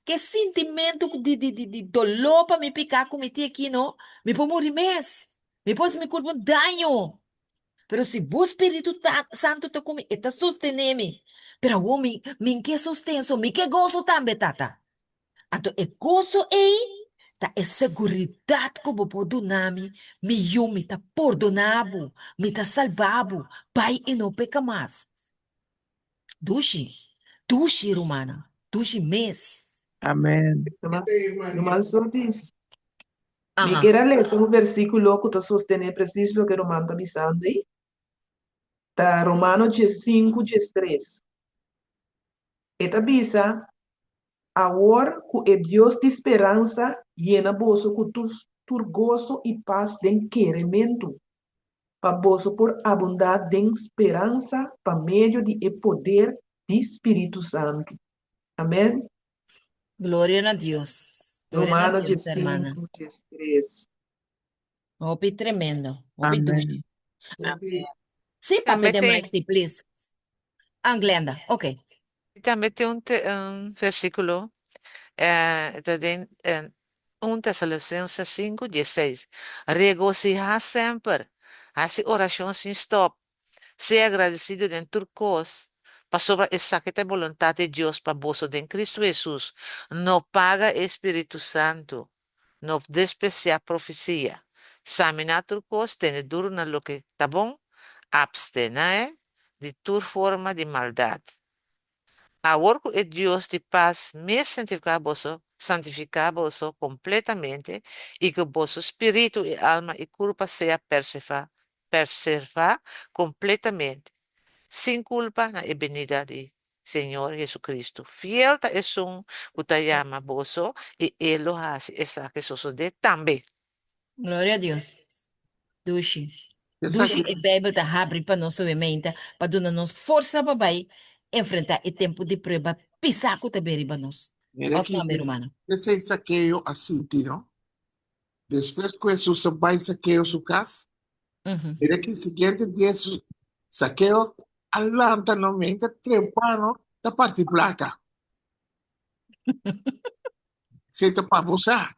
ke sintimentu di di di di doló pa mi piká ku mi tin aki no, mi por muri mes. Mi por hasi mi kurpu un daño. Pero si bo spiritu ta santu ta ku mi, e ta sostené mi. Pero awor mi, mi n'ke sosten so, mi ke goso tambe, Tata. Anto e goso ei ta e seguridat ku bo por duna mi, mi yu, mi ta pordoná bo, mi ta salbá bo, bai i no peka mas. Dushi, dushi rumannan, dushi mes. Amen. Ruman Sotis, mi kier a lesa un versíkulo ku ta sostené presis loke ruman ta bisando ei. Ta Romano diesinku diestres. E ta bisa, Awor ku e Dios di speransa yena boso ku tur goso i pas den kerementu, pa boso por abundá den speransa pa medio di e poder di Spiritu Santu. Amèn. Gloria na Dios. Gloria na Romano Dios, hermana. diesinku, diestres. Hopi tremendo. Hopi dushi. Amèn. Amèn. Sí, papia Tambe den tin, mic sí, please. Ah, Glenda, ok. tambe tin un, te- un versículo, eh, ta den eh, 1 Tesalonicenses 5, 16. Regocihá semper, hasi orashon sin stòp, sea agradesido den tur kos, pasobra esaki ta e boluntat di Dios pa boso den Cristo Hesus. No paga e Spiritu Santu. No despresiá profesia. Saminá tur kos, tene duru na loke ta bon, apstené di tur forma di maldat. Awor ku e Dios di pas mes santifiká boso, santifiká boso kompletamente, i ku boso spiritu i alma i kurpa sea persefá, perservá kompletamente, sin kulpa na e benida di Señor Jesucristo. Fiel ta esun cu ta yama boso y E lo haci esaki sosode tambe. Gloria a Dios. Dushi. Dushi Esaki e Bijbel ta habri pa nos awe meinta pa duna nos forsa pa bai enfrenta e tempu di prueba pisá ku ta bin riba nos. Mira Òf ki no, mi rumannan? esei Sakeo a sinti, no? Despues ku Hesus a bai Sakeo su kas, mira ki siguiente dia Sakeo a lanta no menta trempano ta parti plaka. Esei ta pa bo sa.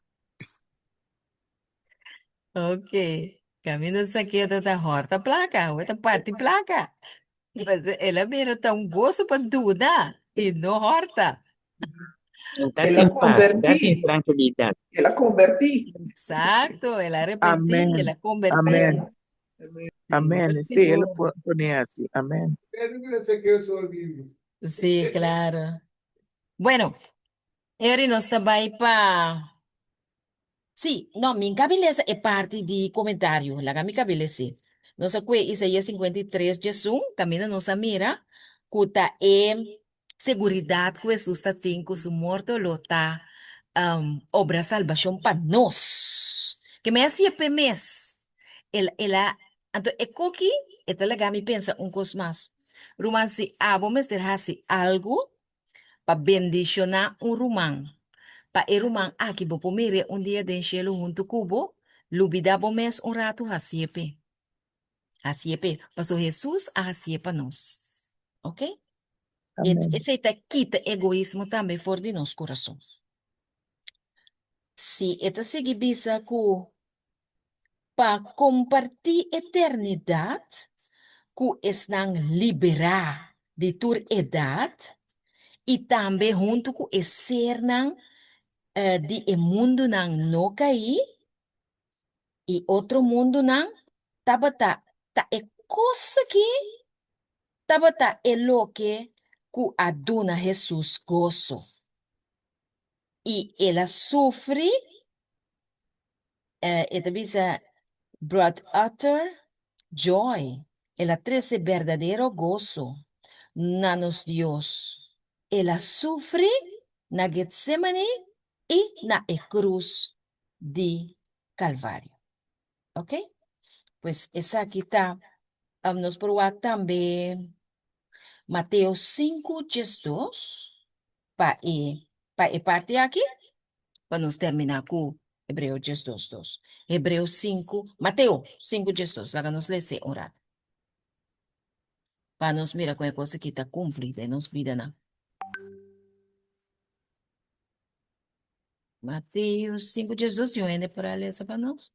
Ok. Kaminda Sakeo ta ta hòrta plaka, awe ta parti plaka. Pues el a mira ta un goso pa duna y no horta. Ta El a tin pas, ta tin convertí. trankilidat. El a convertí. Exacto, el a arrepentí, el Amén. a convertí. Amén. Amén. Amén. Señor, Sí, él Señor. pone así. Amén. Sí, claro. Bueno, Eri nos ta bai pa Sí, no, mi kabi lesa e parti di komentario, laga mi kabi les'é. Nos a kue Isaías 53 djesun, kaminda nos a mira ku ta e seguridat ku Hesus ta tin ku su morto lo ta obra salbashon pa nos. Ke mi a hasié p'e mes. El el a, anto e koki e ta laga mi pensa un kos mas. Ruman, si abo mester hasi algu, pa bendishoná un ruman, pa e ruman aki bo por mir'é un dia den shelu huntu ku bo, lubidá bo mes un ratu hasié p'e. Hasié p'e, pasobra Hesus a hasié pa nos. Ok? E, Amén. esei ta kita egoismo tambe for di nos kurason. Si e ta sigui bisa ku pa kompartí eternidat ku esnan liberá di tur edat i tambe huntu ku e sernan di e mundunan no kaí i otro mundunan, tabata ta e kos akí tabata e loke ku a duna Hesus goso i el a sufri E ta bisa, Brought utter joy, El a trese berdadero goso na nos Dios. El a sufri na Getsemani i na e krus di Kalvario. Ok? Pues esaki ta, nos por wak tambe Mateo sinku diesdos pa e pa e parti aki, pa nos terminá ku Hebreo 12 dos. Hebreo 5, Mateo 5 12, laga nos lese un rato. Pa nos mira kon e kos aki ta kumpli den nos bidanan. Mateo 5 12, si un hende por a lesa pa nos.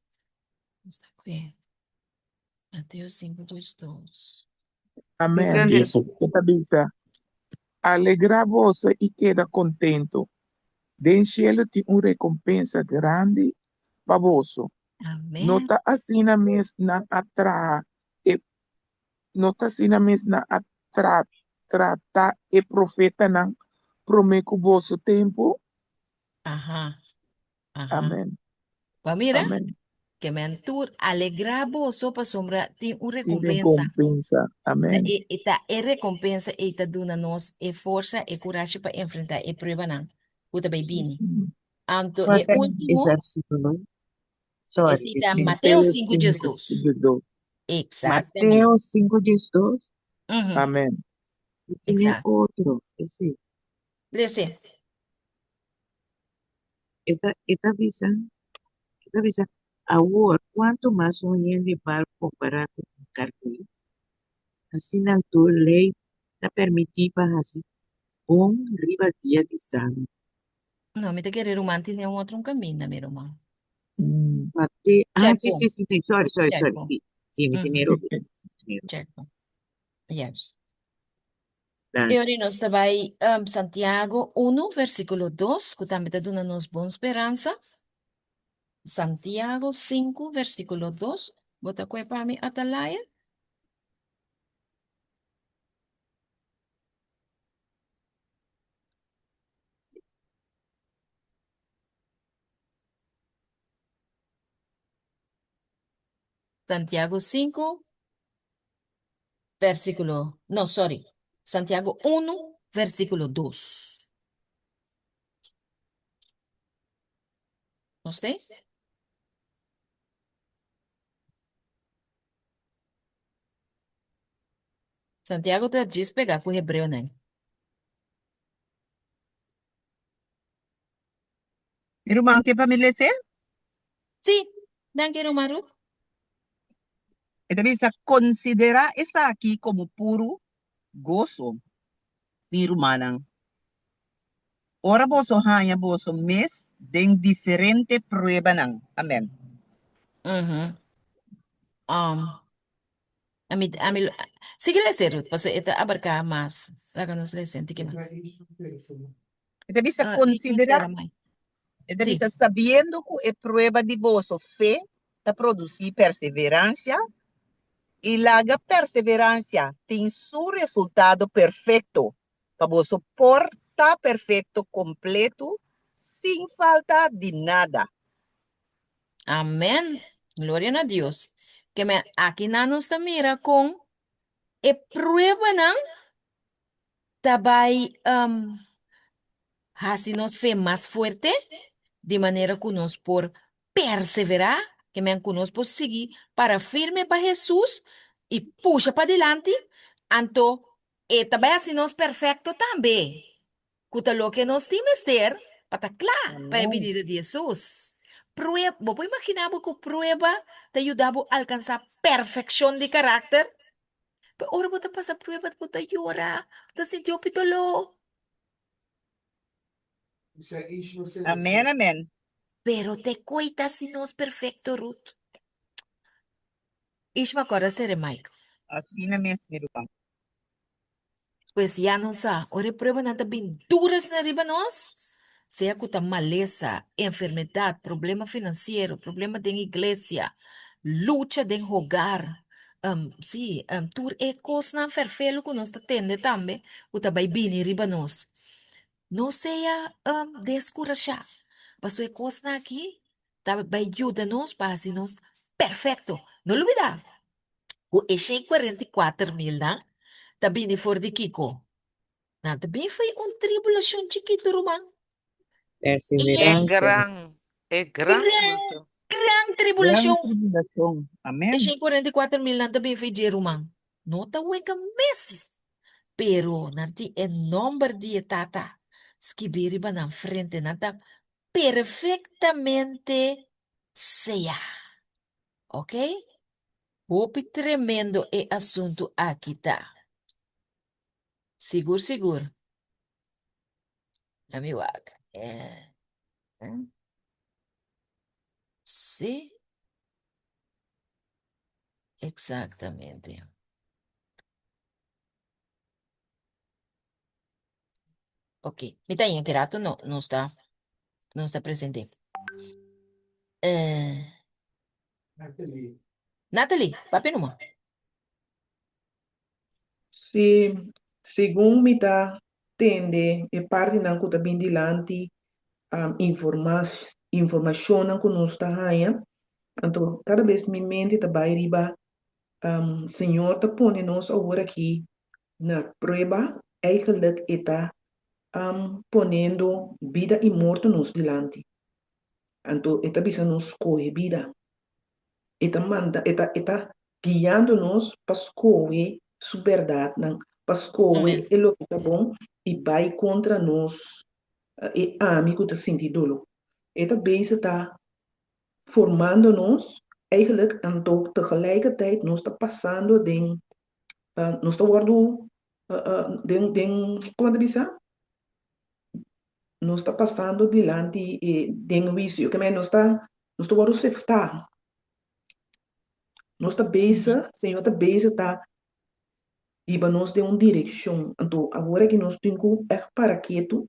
Nos ta kue. Mateo 5 12. Amén. Dice, E ta bisa, Alegrá boso i keda kontentu. Den shelu tin un rekompensa grandi pa boso. No Amén. ta asina mes nan a traha e no ta asina mes nan a tra trata e profetanan promé ku boso tempu? Aha. Aha. Amén. Pa mira, Amén. ke men tur alegrá boso pasobra tin un Tin rekompensa. rekompensa. Ta Amén. e, e ta e rekompensa ei ta duna nos e forsa, e kurashi pa enfrentá e pruebanan ku ta bai Sí, bini. Señor. Anto Cuál e ta e último, versículo? Sorry, esei ta Mateo Mateo 5 5, 12. 12. Exactamente. Mateo 5, 12. Ujú, Amén. Y tiene Exacto. otro, ese. Lese. E ta, e ta bisa, e ta bisa, awor, kuantu mas un hende bal kompará ku un karné? Asina anto lei ta permití pa hasi bon riba dia di sabat. No, mi ta kere ruman tine un otro un kaminda, mi ruman. Pa te, ah, Check sí, bon. sí, sí, sí, sorry, sorry, Check sorry, bon. sí, sí, mi tene robes, mi tene robes. Check bon. Yes. Danki. E ora nos ta bai um, Santiago 1, versículo 2, ku tambe ta duna nos bon speransa. Santiago 5, versículo 2. Bo ta kue pa mi, Atalaya? Santiago 5, versículo, no, sorry, Santiago 1, versículo 2. Nos te? Santiago ta djis pegá ku Hebreonan. Mi ruman ke pa mi les'é? Sí, danki ruman Ruth. E ta bisa, Konsiderá esaki komo puru goso, mi rumannan, ora boso haña boso mes den diferente pruebanan. Amèn. Mhm. Um, ami, ami, sigui lese, Ruth, pasobra e ta abarká mas. Laga nos lese un tiki mas. E ta bisa, Ah, konsiderá, espera, mai. e ta Sí. bisa, sabiendo ku e prueba di boso fe ta produsí perseveransia, i laga perseveransia tin su resultado perfekto, pa boso por ta perfekto kompletu, sin falta di nada. Amen. Gloria na Dios. Ke men aki nan nos ta mira kon e pruebanan ta bai um, hasi nos fe mas fuerte, di manera ku nos por perseverá, ke men ku nos por sigui para firme pa Hesus i pusha padilanti, anto e ta bai hasi nos perfekto tambe, ku ta loke nos tin mester pa ta kla pa e Amèn. binida di Hesus. Prue, bo por imaginá bo ku prueba ta yuda bo alkansá perfekshon di karakter? Pero ora bo ta pasa prueba bo ta yora, bo ta sinti hopi doló. Amèn, amèn. Pero te koe ta si nos perfecto, Ruth. Ishma kòrda sere Mike. Asina mes, mi ruman. Pues ya nos sa, ora e pruebanan ta bin duro asina riba nos, sea ku ta malesa, enfermedat, problema finansiero, problema den iglesia, lucha den hogar, sí, tur e kosnan fèrfelu ku nos ta tende tambe ku ta bai bini riba nos. No sea deskurashá, pasobra e kosnan aki ta bai yuda nos pa hasi nos perfekto. No lubidá ku e 144 milnan ta bini for di kiko? Nan ta bin for un tribulashon chikitu, ruman. E Perseverancia. gran, e gran Gran, tribulashon. gran Gran tribulashon. tribulashon. E Amèn. 144 milnan ta bin for dje, ruman. No ta wega mes. Pero nan tin e nòmber di e Tata skibí riba nan frente. Nan ta perfektamente seyá. Ok? Hopi tremendo e asuntu aki ta. Sigur sigur. Let me wak. Eh, eh. Sí. Exactamente. Ok. Mi ta yin rato no, no está, no está presente. Eh, Natalie. Natalie, papi numa. Si, segun mi ta tende e partinan ku ta bin dilanti, um, informa, informashonnan ku nos ta haña, anto kada bes mi mente ta bai riba, um, Señor ta pone nos awor aki na prueba, eigenlijk e ta um, poniendo bida i morto nos dilanti. Anto e ta bisa nos skohe bida. E ta manda, e ta, e ta guiando nos pa skohe su bèrdatnan, pa skohe Amén. e loke ta bon i bai kontra nos e ami ku ta sinti doló. E ta bezig ta formando nos, eigenlijk, anto tegelijkertijd nos ta pasando den. Nos ta wòrdu den den kon ta bisa? Nos ta pasando dilanti den huisio, ke men nos ta nos ta wòrdu seftá. Nos ta bezig, Señor ta bezig ta hiba nos den un direkshon. Anto awor aki nos tin ku ègt para ketu.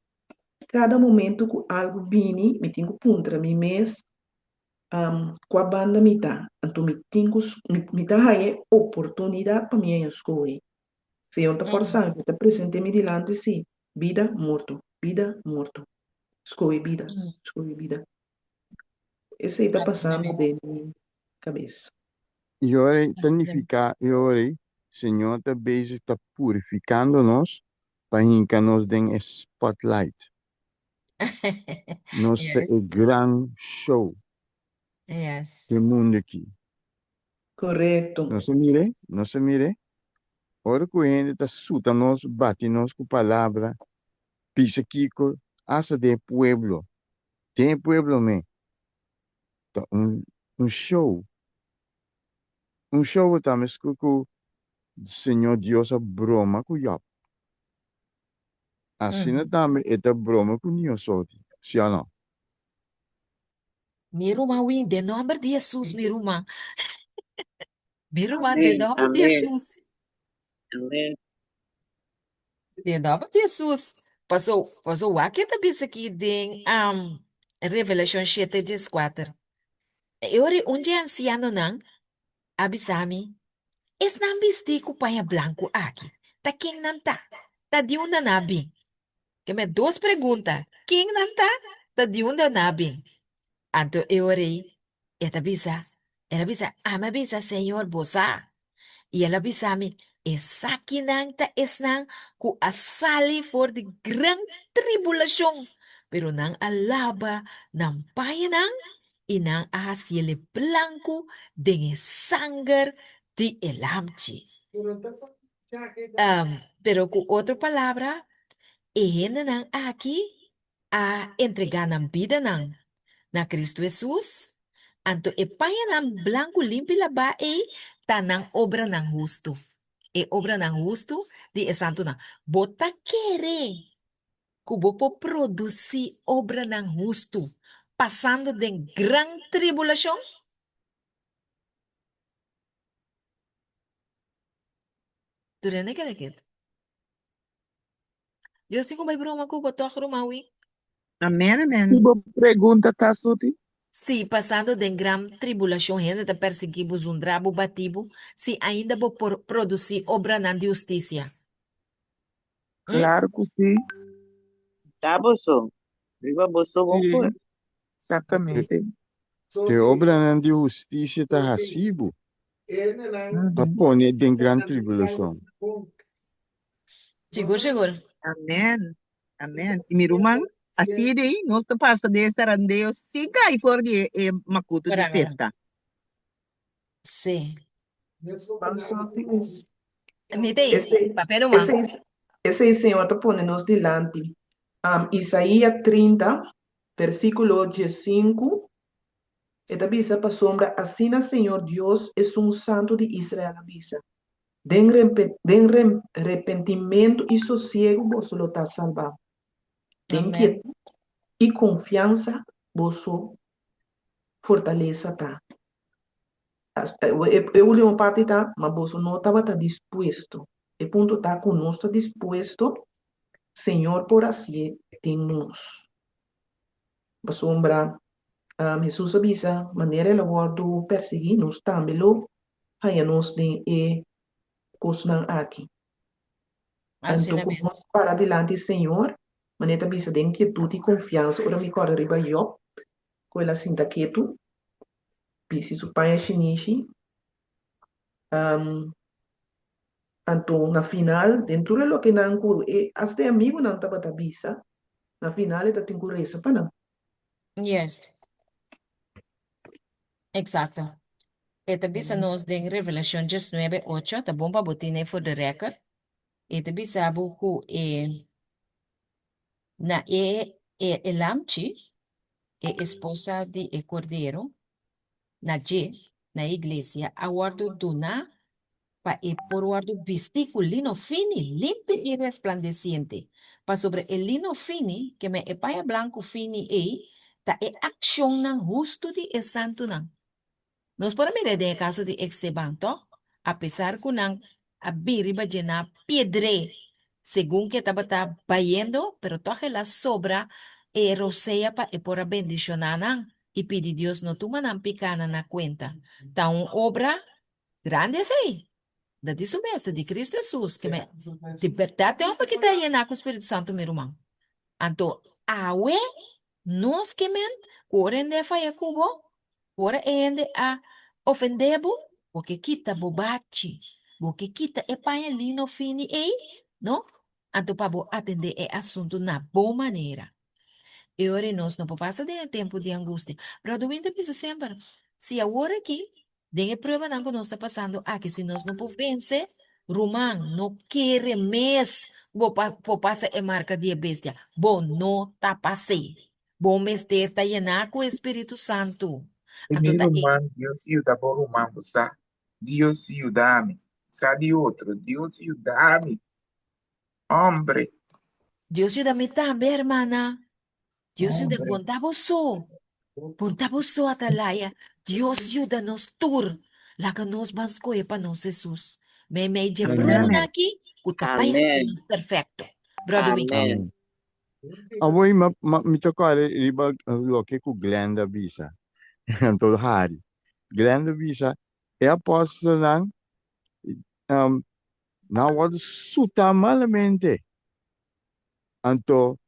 Kada momento ku algu bini, mi tin ku puntra mi mes, kua banda mi ta? Anto mi tin ku mi ta haña e oportunidat pa mi haña skohe. Señor ta fòrsá mi, e ta present'é mi dilanti, sí, bida, morto, bida, morto. Skohe bida, skohe bida. Esei ta pasando den mi kabes. I ora ei ta nifiká, i ora ei Señor ta bezig ta purifikando nos pa hinka nos den e spotlight. Nos ta e gran show den mundu aki. Korekto. Nos a mir'é, nos a mir'é. Ora ku hende ta suta nos, bati nos ku palabra, bisa kiko, asta den e pueblo, den e pueblo me, ta un un show. Un show ta mesku ku Señor Dios a broma ku Job. Asina tambe e ta broma ku niosoti, si o no? Mi ruman win, den nomber di Hesus, mi ruman. Mi ruman, den Amen, nomber di amen, Hesus. amen. Den nomber di Hesus. Paso, paso wak e ta bisa aki den um, Revelashon shete dieskuater. E ora un dje ansianonan a bisa mi, Esnan bistí ku paña blanku aki, ta ken nan ta? Ta di unda nan a bin? Ke me dos pregunta, ken nan ta? Ta di unda nan a bin? Anto e ora ei e ta bisa, el a bisa, Ami a bisa, Señor, bo sa. I el a bisa mi, Esakinan ta esnan ku a sali for di gran tribulashon, pero nan a laba nan pañanan i nan a hasiel e blanku den e sanger di e Lamchi. Pero ku otro palabra, e hendenan aki a entregá nan bidanan na Kristu Hesus, anto e pañanan blanku limpi labá ei ta nan obranan hustu, e obranan hustu di e santunan. Bo ta kere ku bo por produsí obranan hustu pasando den gran tribulashon? Tur hende keda ketu. Dios tin ku bai broma ku bo tòg, ruman wi. Amen, amen. Ki bo pregunta ta, Suti? Si, pasando den gran tribulashon hende ta persiguí bo, zundrá bo, batí bo, si ainda bo por produsí obranan di hustisia. Hm? Klaru ku sí. Ta boso. Riba boso bo Sí, por. exactamente. E obranan di hustisia ta hasi bo pa pone den gran tribulashon. Sigur, sigur. Amen. Amen. I mi ruman, así di, nos ta pasa den e sarandeo sin kai for di e makutu di sefta. Sí. Paso Mi ta Esei, papia ruman. esei, esei Señor ta pone nos dilanti. Um, Isaías 30, versículo 15, e ta bisa, Pasobra asina Señor Dios, Esun Santu di Israel, a bisa, Den den repentimentu i sosiegu boso lo ta salbá. Den Amen. kietut i konfiansa boso fortalesa ta. E último parti ta, ma boso no tabata dispuesto. E punto ta ku nos ta dispuesto, Señor por hasié den nos. Pasobra Hesus a bisa, manera el a wòrdu persiguí, nos tambe lo haña nos den e kosnan aki. Anto Asina ku mes. nos para dilanti Señor, manera ta bisa den kietut i konfiansa, ora mi kòrda riba Job, ku el a sinta ketu, bisti su paña shinishi, anto na final, den tur e lokenan ku e asta e amigunan tabata bisa, na final e ta tin ku resa pa nan. Yes. Exacto. E ta bisa nos den Revelashon diesnuebe ocho, ta bon pa bo tene for the record, e ta bisa bo ku e na e e e lamchi, e esposa di e Kordero, na dje, na e iglesia, a wòrdu duná. Pa e por wòrdu bistí ku lino fini, limpi i resplandesiente. Pasobra e lino fini, ke men e paña blanku fini ei, ta e akshonnan hustu di e santunan. Nos por a mir'é den e kaso di Esteban, tòg? Apesar ku nan a bin riba dje na piedr'é segun ku e tabata bayendo, pero tòg el a sobra e rosea pa e por a bendishoná nan i pidi Dios no tuma nan pikánan na kuenta. Ta un obra grandi esei! Ta di su mes, ta di Cristo Hesus, ke men di bèrdat e hòmber ki ta yená ku Spiritu Santu, mi ruman. Anto awe nos ke men ku ora hende a faya ku bo, Ora e hende a ofendé bo, bo ke kita bo bachi, bo ke kita e paña lino fini ei, no? Anto pa bo atendé e asuntu na bo manera. E ora ei nos no por pasa den e tempu di angustia. Bròder Win ta bisa semper, si awor aki, den e pruebanan ku nos ta pasando aki, si nos no por vense, ruman, no kere mes ku bo por pasa e marka di e bestia. Bo no ta pas'é. Bo mester ta yená ku e Spiritu Santu. I Anto mi ta e. ruman, Dios yuda bo ruman, bo sa. Dios yuda mi. Sa di otro, Dios yuda mi. Hombre. Dios yuda mi tambe, hermana. Dios yuda, Hombre. bon ta bo so. Bon ta bo so, Atalaya. Dios yuda nos tur. Laga nos ban skohe pa nos Hesus. Meimei dje Amen. pruebanan aki ku ta bai hasi Amen. nos perfekto. Brother Win. Amen. Amen. Awor mi mi ta kòrda riba loke ku Glenda bisa. Anto hari. Glenda bisa e apòstelnan nan wòrdu sutá malamente. Anto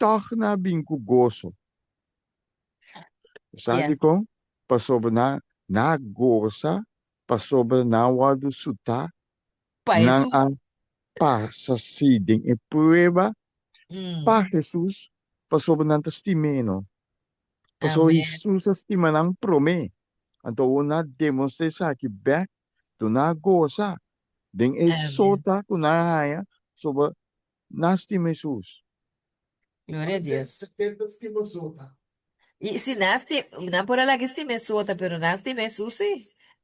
tòg nan a bin ku goso. Bo sa dikon? Pasobra nan nan a gosa pasobra nan a wòrdu sutá Pa Nan Hesus. a pasa sí den e prueba pa Hesus, pasobra nan ta stim'é, no? Pasobra Amén. Hesus a stima nan promé. Anto awor nan a demostrá esaki bèk, dor nan a gosa den e Amén. sota ku nan a haña, pasobra nan a stima Hesus. Gloria a Dios. I si nan sti, nan por a laga stima e sota, pero nan stima Hesus sí.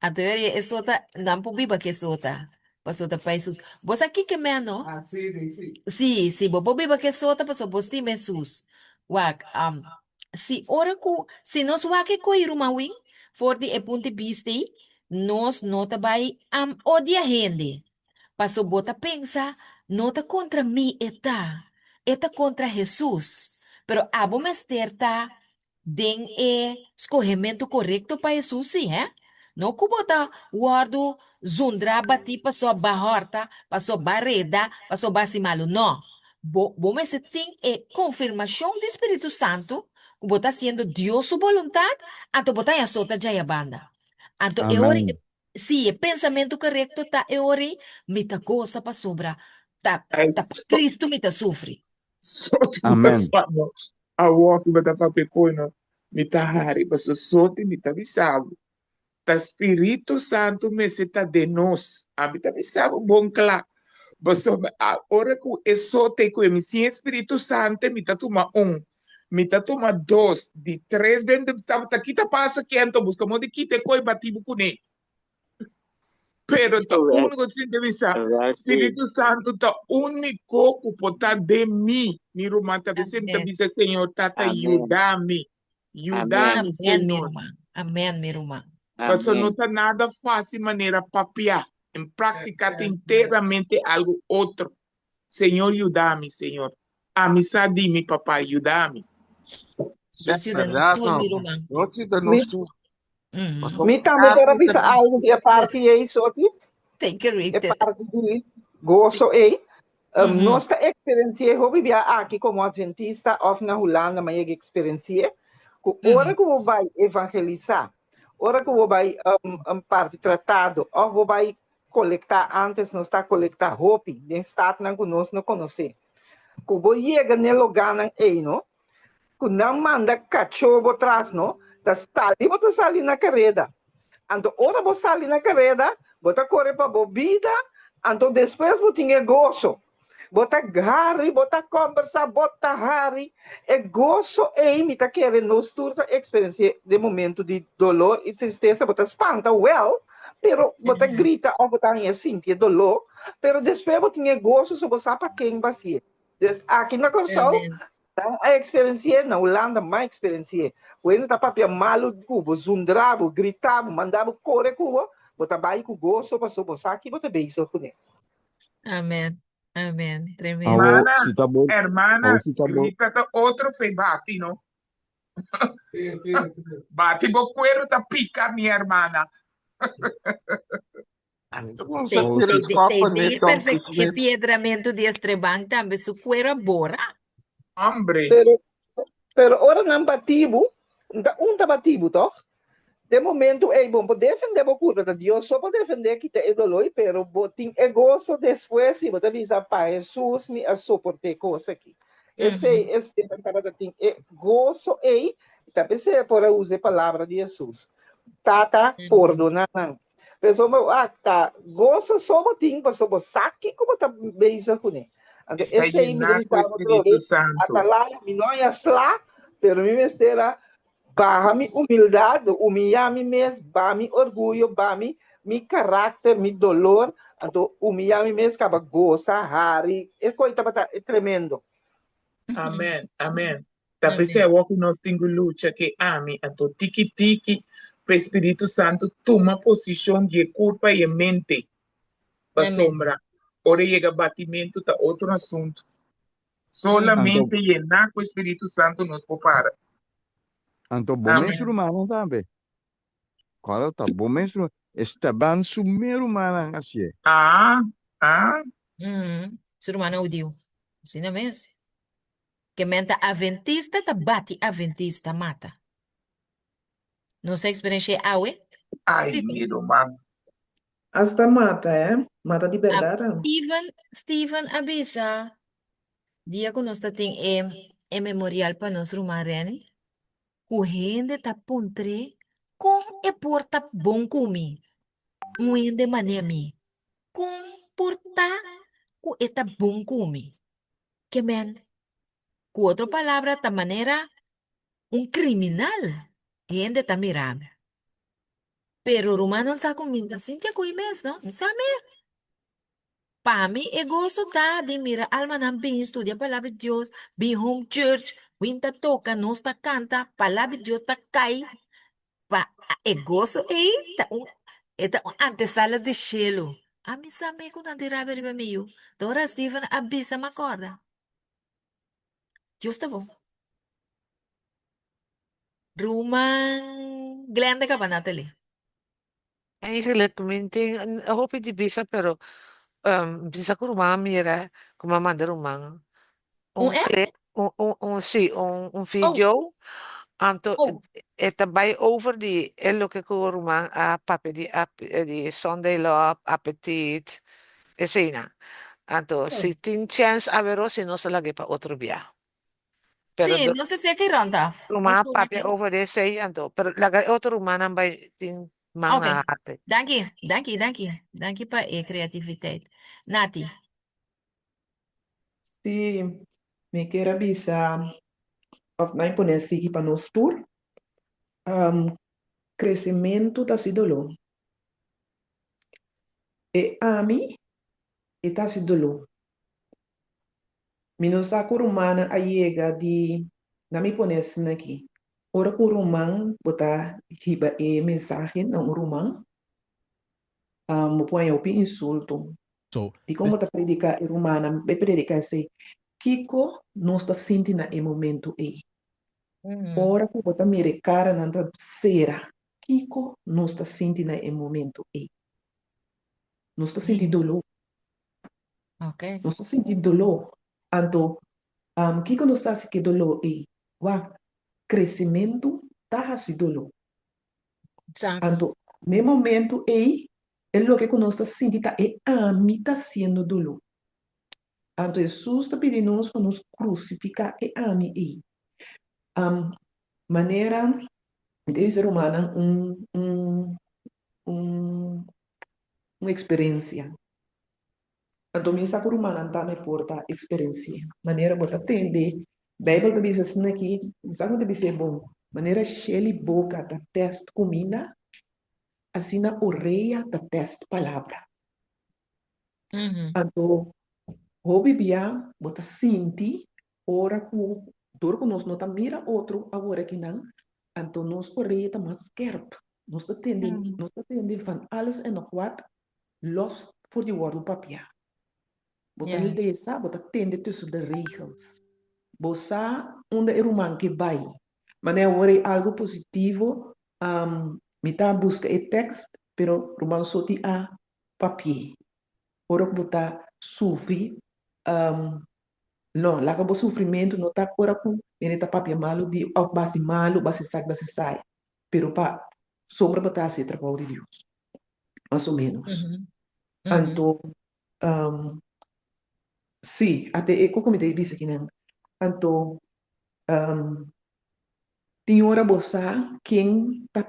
Anto e ora e sota, nan por biba ku e sota, pasobra ta pa Hesus. Bo sa kiko men no? Sí, sí, bo por biba ku e sota pasobra bo stima Hesus. Wak, si ora ku, si nos wak e koe ruman Win, for di e punto di bista ei, nos no ta bai odia hende. Paso bo ta pensa, No ta kontra mi e ta, e ta kontra Hesus. Pero abo mester ta den e skohementu korekto pa Hesus sí, hè? No ku bo ta wòrdu zundrá batí paso a ba hòrta, paso ba reda, paso ba hasi malu. No. Bo, bo mester tin e konfirmashon di Spiritu Santu ku bo ta hasiendo Dios su boluntat, anto bo ta haña sota djaya banda. Anto e ora Amèn. Sí, e pensamentu korekto ta e ora ei, Mi ta gosa pasobra ta Ai, ta pa so, Cristo mi ta sufri. soti Amen. basa no. Awor ku bo ta papia ku no, mi ta hari paso soti mi ta bisa bo. Ta Spiritu Santu mester ta den nos. Ami ta bisa bo bon kla. Pasobra a ora ku e sote ku e mi sin e Spiritu Santu mi ta tuma un, mi ta tuma dos, di tres ben ta kita pasa kento buska modo di kita e koi bati bo kuné. Pero ta úniko sin ta bisa, Spiritu Santu ta úniko ku por ta den mi. Mi ruman ta bisa, mi ta bisa Señor Tata yuda mi, yuda mi Señor. Amen mi ruman. Pasobra no ta nada fácil manera papia, en práktika ta enteramente algu otro. Señor yuda mi, Señor. Ami sa di mi papá yuda mi. Dios yuda nos Verdad, tur, no. mi ruman. Dios yuda nos tur. Mhm. Mi tambe por a bisa algu di e parti ei, Sotis. Thank you, E Rita. parti di goso ei. Um, Mhm. Nos ta eksperensi'é hopi bia aki komo adventista òf na Hulanda mi a yega eksperensi'é ku ora Mhm. ku bo bai evangelisá, ora ku bo bai um, um, parti tratado òf bo bai kolektá antes nos ta kolektá hopi den statnan ku nos no konosé. Ku bo yega n'e logánan ei no, ku nan manda kachó bo tras no, ta sali bo ta sali na kareda. Anto ora bo sali na kareda, bo ta kore pa bo bida, anto despues bo tin e goso. Bo ta hari, bo ta kòmbersá, bo ta hari. E goso ei mi ta kere nos tur ta eksperensi'é den momentu di dolor i tristesa. Bo ta spanta wèl, Pero bo ta grita òf bo ta haña sinti e doló, pero despues bo tin e goso so bo sa pa ken bo hasié. Dus aki na Kòrsou nan a eksperensi'é, na Hulanda m'a eksperensi'é. Ku hende ta papia malu ku bo, zundra bo, grita bo, manda bo kore ku bo, bo ta bai ku goso pasobra bo sa ki bo ta bezig kuné. Amen. Amen. Tremendo. Awo, Hermana, si ta bo, hermana, awo si ta bo, grita ta otro fe bati, no? Sí, sí, sí. Bati bo cuero ta pica, mi hermana. Ami ta kumsa Te, awo tira si, te, skòp te, pa te net perfect, Tom e Smith. piedramentu di Estreban tambe su cuero a bora. Hombre. Pero, pero ora nan bati bo, ta un ta bati bo tòg? Den momento ei bo por defende bo kurpa, ta Dios so por defende kita e doloi, pero bo tin e goso despues i bo ta bisa pa Hesus mi a soporte e kos aki. Esei Esteban tabata tin e goso ei, i ta p'esei e por a usa e palabra di Hesus, Tata, pordona nan. Pasobra bo a ta goso so bo tin pasobra bo sa kiko bo ta bezig kuné. Anto E ta esei mi ta yená bisa ku e bo Spiritu atrobe, Santu. Atalaya mi no a sla, pero mi mester a Baha mi humildad, humiyá mi mes, baha mi orguyo, baha mi mi karakter, mi dolor, anto humiyá mi mes kaba gosa, hari, e koi tabata tremendo. Amen, amen. Ta p'esei awor ku nos tin ku lucha ke ami, anto tiki tiki pa e Spiritu Santu tuma posishon di e kurpa i e mente. Pasobra ora e yega batimentu ta otro asuntu. Solamente Anto, yená ku e Spiritu Santu nos por para. anto bo mes Amen. rumannan tambe. Kòrda ta bo mes ruman. Esteban su mes rumannan hasié. Ah, ah. Mm, su rumannan hudiu. Asina mes. Ke men ta aventista ta bati aventista mata. Nos a eksperensh'é awe? Ai, Sí. mi ruman. Hasta mata, eh? Mata di Ah, berdad, ah. Steven, Steven a bisa dia ku nos ta tin e e memorial pa nos ruman Renny, ku hende ta puntr'é kon e por ta bon ku mi, un hende manera mi, kon por ta ku e ta bon ku mi? Ke men, ku otro palabra ta manera un kriminal hende ta mira mi. Pero rumannan sa ku mi ta sinti akui mes, no? Mi sa mi. Pa mi e goso ta di mira almanan bin studia Palabra di Dios, bin home church, win ta toka, nos ta kanta, Palabra di Dios ta kai. Pa e goso ei ta un e ta un antesala di shelu. Ami sa mi ku nan tin rabia riba mi yu. Ta ora Steven a bisa mi a kòrda. Dios ta bon. Ruman Glenda kaba Natalie. Eigenlijk mi tin een hopi di bisa pero bisa ku ruman a mira ku mi a manda ruman Un un app? clip un un un si un un Oh, video anto oh. e ta bai over di e loke ku ruman a papia di di Sunday law apetit eseinan anto si tin chèns averó si nos a lag'é pa otro bia. Pero Sí, do, no sé si aki rond af. Nos ruman a por papia manda. over de esei anto, pero laga e otro rumannan bai tin man Oké, na harte. danki, danki, danki. Danki pa e creativiteit. Nati. Sí, mi kier a bisa of nan pone sigui pa nos tur. Um, kresementu ta hasi doló. E ami e ta hasi doló. Mi no sa ku rumannan a yega di na mi pone asina aki. Ora ku ruman bo ta hiba e mensahe na un ruman, bo por haña hopi insulto. Dikon bo ta prediká e rumannan? Bai prediká esei. Kiko nos ta sinti na e momentu ei? Ora ku bo ta mira e karanan ta sera, kiko nos ta sinti na e momentu ei? Nos ta sinti doló. Okay. Nos ta sinti doló. Anto, kiko nos ta hasi ku e doló ei? Wak, kresementu ta hasi doló. Exacto. Anto, na e momentu ei, e loke ku nos ta sinti ta e ami ta hasiendo doló. Anto Hesus ta pidi nos pa nos krusifiká e ami ei. Manera, mi ta bisa rumannan un, un, un, un eksperensia. Anto mi sa ku rumannan tambe por ta eksperensi'é. Manera bo ta tende, Beibel ta bisa asina aki, mi sa ku ta bis'é bon, manera shel i boka ta tèst kuminda. asina orea ta tèst palabra. Anto hopi bia bo ta sinti ora ku dor ku nos no ta mira otro awor akinan, anto nos orea ta mas skerp. Nos ta tende, nos ta tende van alles en nog wat los for di wòrdu papiá. Bo ta lesa, bo ta tende tussen de regels. Bo sa unda e ruman ke bai. Manera awor ei algu positivo, mi ta buska e tekst, pero ruman Soti a papi'é. Ora ku bo ta sufri, no, laga bo sufrimentu no ta ora ku hende ta papia malu di òf basi malu, basi esaki, basi esai, pero pa sombra bo ta hasi e trabou di Dios, mas o ménos. Anto, sí, ate e koko mi ta bisa kinan. Anto, tin ora bo sa ken ta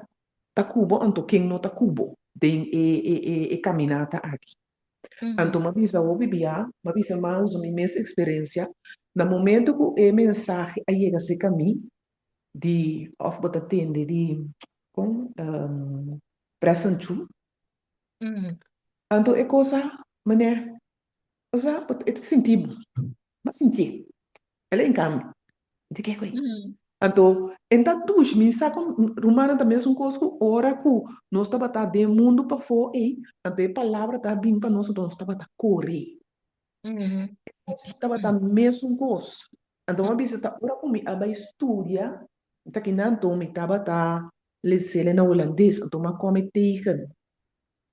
ta ku bo anto ken no ta ku bo den e e e e kaminata aki. Anto m'a bisa hopi bia, m'a bisa m'a usa mi mes eksperensia, na momento ku e mensahe a yega serka mi di òf bo ta tende di kon Present Truth, anto e kos a manera osea bo ta e ta sinti bo, bo a sintié. El a hinká mi. Mi ta kere ku ei. Anto, e ta dushi. Mi sa ku rumannan ta mesun kos ku ora ku nos tabata den mundu pafó ei, anto e palabra ta bin pa nos, anto nos tabata kore. E kos tabata mesun kos. Anto mi a bisa ta ora ku mi a bai studia, mi ta kinan anto mi tabata lesele na hulandes, anto mi a kome tegen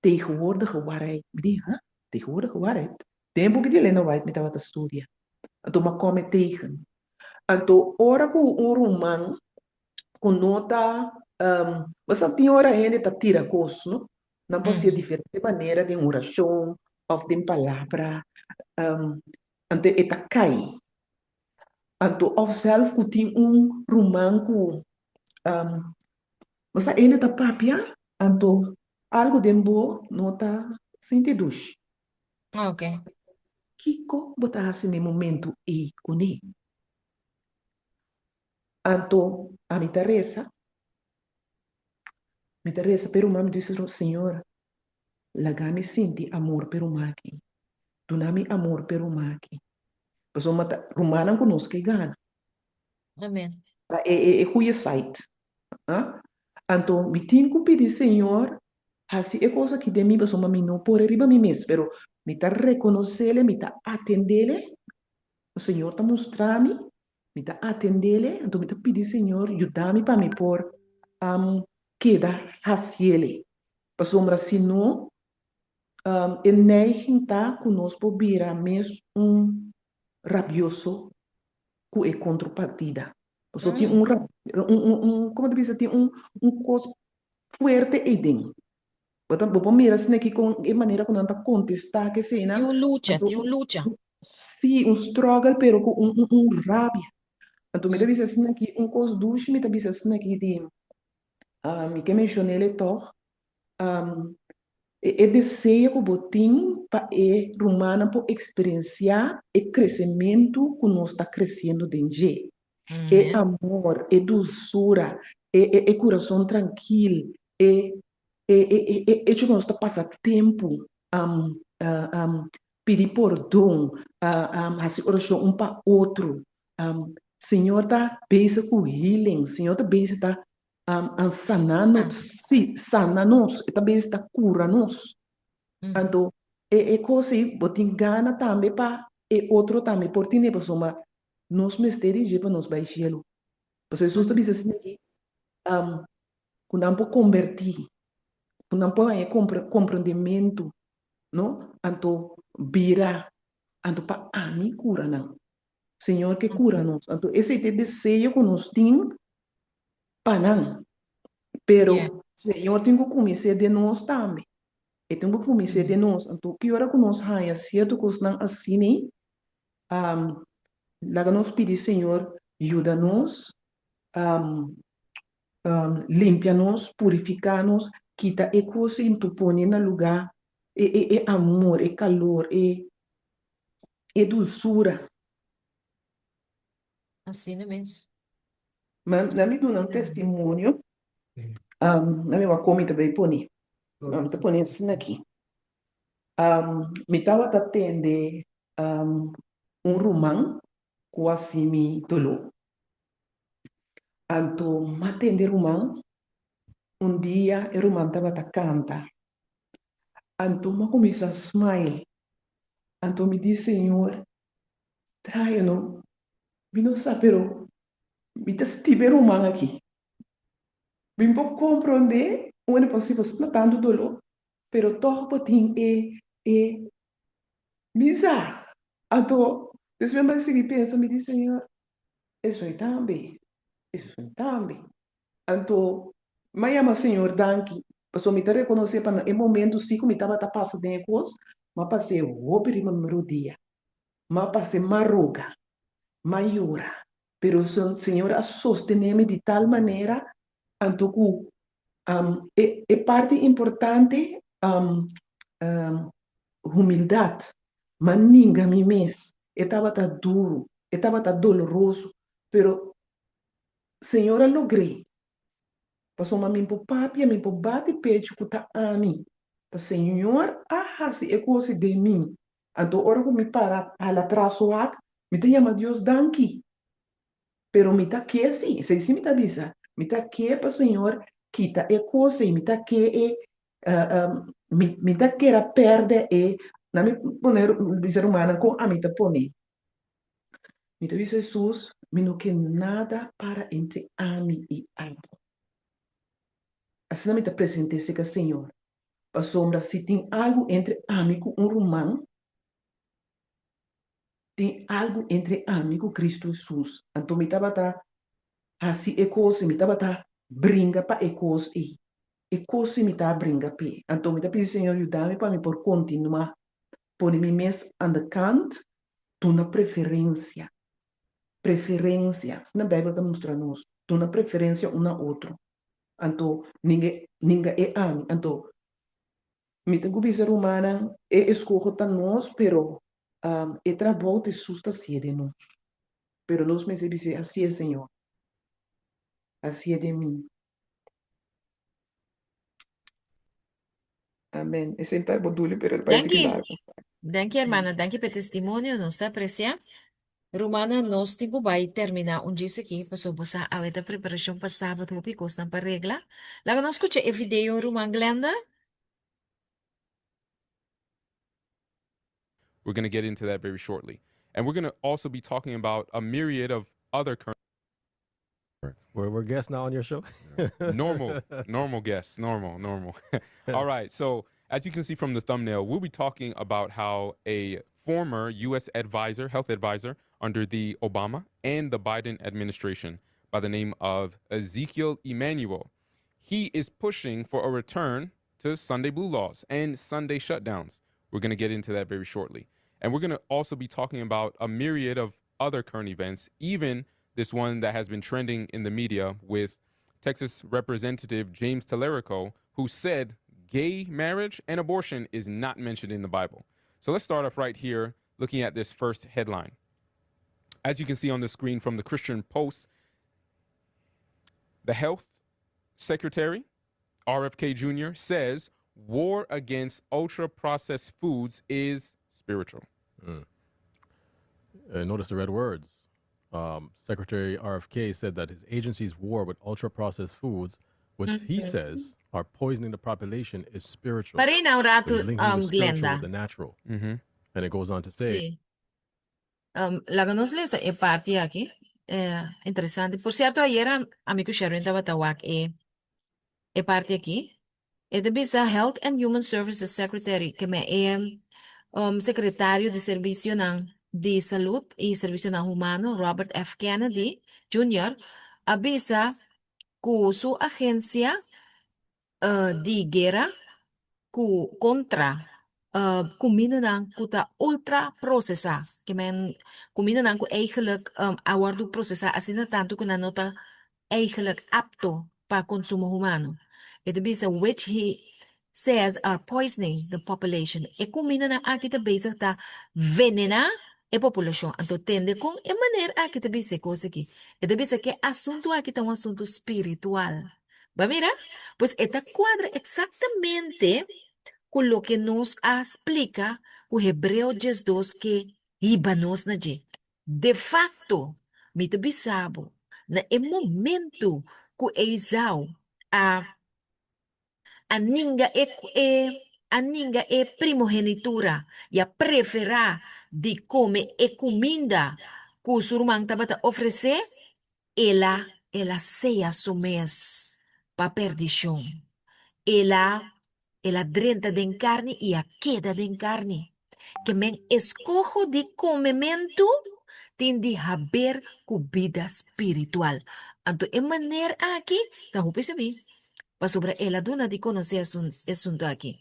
tegenwoordige waarheid. Mi di, huh? Tegenwoordige waarheid? Den e buki di Elena White mi tabata studia. Anto mi a kome tegen. Anto ora ku un ruman ku no ta, bo sa tin ora hende ta tira kos, no? Nan por hasié diferente manera den orashon òf den palabra, anto e ta kai. Anto òf sèlf ku tin un ruman ku, bo sa hende ta papia, anto algu den bo no ta sinti dushi. Ok. Kiko bo ta hasi na e momentu ei kuné? Anto ami ta resa, mi ta resa pa e ruman, mi ta bisa, Señor, laga mi sinti amor pa e ruman aki, duna mi amor pa e ruman aki, pasobra ta rumannan ku nos ke gana. Amen. Ta e e e goeie side. Anto mi tin ku pidi Señor Hasi e kos aki den mi pasobra mi no por e riba mi mes, pero mi ta rekonosele, mi ta atendele, Señor ta mustra mi, mi ta atendele, anto mi ta pidi Señor yuda mi pa mi por keda hasiele. Pasobra si no, e neiging ta ku nos por bira mes un rabioso ku e kontropartida. Pasobra tin un, un, komo ta bisa, tin un kos fuerte eiden. Bo ta, bo por mira asina aki kon e manera ku nan ta kontestá ke eseinan. Tin un lucha, tin un lucha. Sí, un struggle pero ku un un un rabia. Anto mi ta bisa asina aki, un kos dushi mi ta bisa asina aki di, mi ke menshon'el tòg, e e deseo ku bo tin pa e rumannan por eksperensiá e kresementu ku nos ta kresiendo den dje. E amor, e dulsura, e e e kurason trankil, e e e e e echo ku nos ta pasa tempu pidi pordon, hasi orashon un pa otro. Señor ta bezig ku healing, Señor ta bezig ta sana nos, sí, sana nos, e ta bezig ta kura nos. Anto e e kos ei bo tin gana tambe pa e otro tambe por tene pasobra Nos mester di dje pa nos bai cielo. Pasobra Hesus ta bisa asina aki, ku nan por kombertí, ku nan por haña komprondementu, no? Anto bira, anto pa ami kura nan. Señor ke kura nos. Anto esei ta e deseo ku nos tin pa nan. Pero Señor tin ku kumins'é den nos tambe. E tin ku kumins'é den nos. Anto ki ora ku nos haña sierto kosnan asina ei, Laga nos pidi Señor yuda nos, limpia nos, purifica nos, kita e cos y tu pone na lugar e, e, e amor, e calor, e, e dulzura. Asina mes. Ma, na mi duna un testimonio, na mi wak con mi ta bay pone. Mi ta pone asina aki. Mi tabata tende un ruman ku a hasi mi doló. Anto m'a tende e ruman, un dia e ruman tabata kanta. Anto m'a kuminsá smile. Anto mi di, Señor, trae no. Mi no sa pero mi ta stima e ruman aki. Mi por komprondé un e por si bo na tantu doló, pero tòg bo tin e e misa. Anto despues mi a sigui pensa, mi di, Señor, esei tambe, esei tambe. Anto mi a yama Señor danki, pasobra mi ta rekonosé pa na e momentu si ku mi tabata pasa den e kos, mi a pas'é hopi riba mi rodia, mi a pas'é maruga, mi a yora, Pero Señor a sostené mi di tal manera anto ku e e parti importante humildat, m'a ninga mi mes, e tabata duru, e tabata doloroso, pero Señor a logr'é. Pasobra mi por papia, mi por bati pechu ku ta ami, ta Señor a hasi e kos den mi. Anto ora ku mi para hala tras wak, mi ta yama Dios danki. Pero mi ta ke si, esei si mi ta bisa, mi ta ke pa Señor kita e kos ei, mi ta ke e, mi mi ta kera pèrdè e, na mi pone bisa rumannan kon ami ta pone. Mi ta bisa Hesus, mi no ke nada para entre ami i abo. Asina mi ta present'é serka Señor. Pasobra si tin algu entre ami ku un ruman, tin algu entre ami ku Kristu Hesus. Anto mi tabata hasi e kos ei, mi tabata bringa pa e kos ei. E kos ei mi ta bringa p'e. Anto mi ta pidi Señor yuda mi pa mi por kontinuá pone mi mes aan de kant, duna preferensia. Preferensia, asina Beibel ta mustra nos, duna preferensia un na otro. Anto ninga ninga e ami. Anto mi ta ku bisa rumannan e eskoho ta nos pero e trabou ta Hesus ta hasié den nos. Pero nos mester bis'é hasié Señor, hasié den mi. Amen. Esei ta bo duli pero el bai Danki. largu. Danki hermana, danki pa e testimonio, nos ta aprecia. Rumannan, nos tin ku bai terminá un djis aki, pasobra bo sa awe ta preparashon pa sabat, hopi kosnan pa regla. Laga nos skucha e video, ruman Glenda. We're gonna get into that very shortly. And we're gonna also be talking about a myriad of other current. We're, we're guests now on your show? normal, normal guests, normal, normal. All right. So, as you can see from the thumbnail, we'll be talking about how a former U.S. advisor, health advisor under the Obama and the Biden administration by the name of Ezekiel Emanuel, he is pushing for a return to Sunday blue laws and Sunday shutdowns. We're going to get into that very shortly. And we're going to also be talking about a myriad of other current events, even this one that has been trending in the media with Texas Representative James Talarico, who said gay marriage and abortion is not mentioned in the Bible. So let's start off right here looking at this first headline. As you can see on the screen from the Christian Post, the health secretary, RFK Jr., says war against ultra processed foods is spiritual. Mm. Uh, notice the red words. Um, Secretary RFK said that his agency's war with ultra processed foods, which mm -hmm. he mm-hmm. says are poisoning the population, is spiritual. Parina un rato, um, Glenda. With the natural. Mm -hmm. And it goes on to say. Sí. Um, laga nos lesa e parti aki. Eh, interesante. Por cierto, ayer ami ku Sherwin tabata wak e e parti aki. E ta bisa Health and Human Services Secretary, ke men e um, sekretario di Servisionan di Salud i Servisionan Humano, Robert F. Kennedy Jr. a bisa ku su agensia di guera ku kontra kumindanan ku ta ultra prosesá, ke men kumindanan ku eigelijk a wòrdu prosesá asina tantu ku nan no ta eigelijk apto pa konsumo humano. E ta bisa which he says are poisoning the population. E kumindanan aki ta bezig ta venená e populashon. Anto tende kon e maner aki ta bisa e kos aki. E ta bisa ku e asuntu aki ta un asuntu spiritual. Bo a mira? Pues e ta kuadra eksaktamente ku loke nos a splika ku Hebreo 12 ke hiba nos na dje. De fakto, mi ta bisa bo, na e momentu ku Esau a a ninga e e a ninga e primogenitura i a preferá di kome e kuminda ku su ruman tabata ofresé, el a el a sea su mes pa perdishon. El a el a drenta den karni i a keda den karni. Ke men eskoho di komementu tin di haber ku bida spiritual. Anto e maner aki ta hopi sabí, pasobra el a duna di konosé e asuntu aki.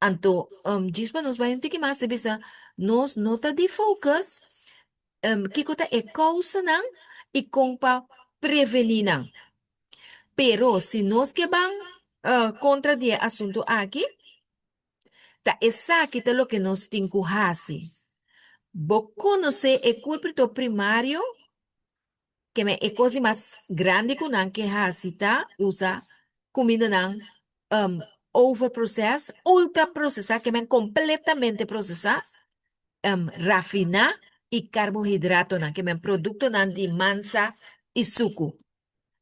Anto, djis pa nos bai un tiki mas ta bisa, nos no ta di focus kiko ta e kousanan i kon pa prevení nan. Pero si nos ke ban kontra di e asuntu aki, Ta esaki ta loke nos tin ku hasi. Bo konosé e kulprito primario? Keme e kos di mas grandi ku nan ke hasi ta usa kumindanan overprocessed, ultraprosesá, kemen kompletamente prosesá, rafiná i karbohidratonan, kemen produktonan di mansa i suku.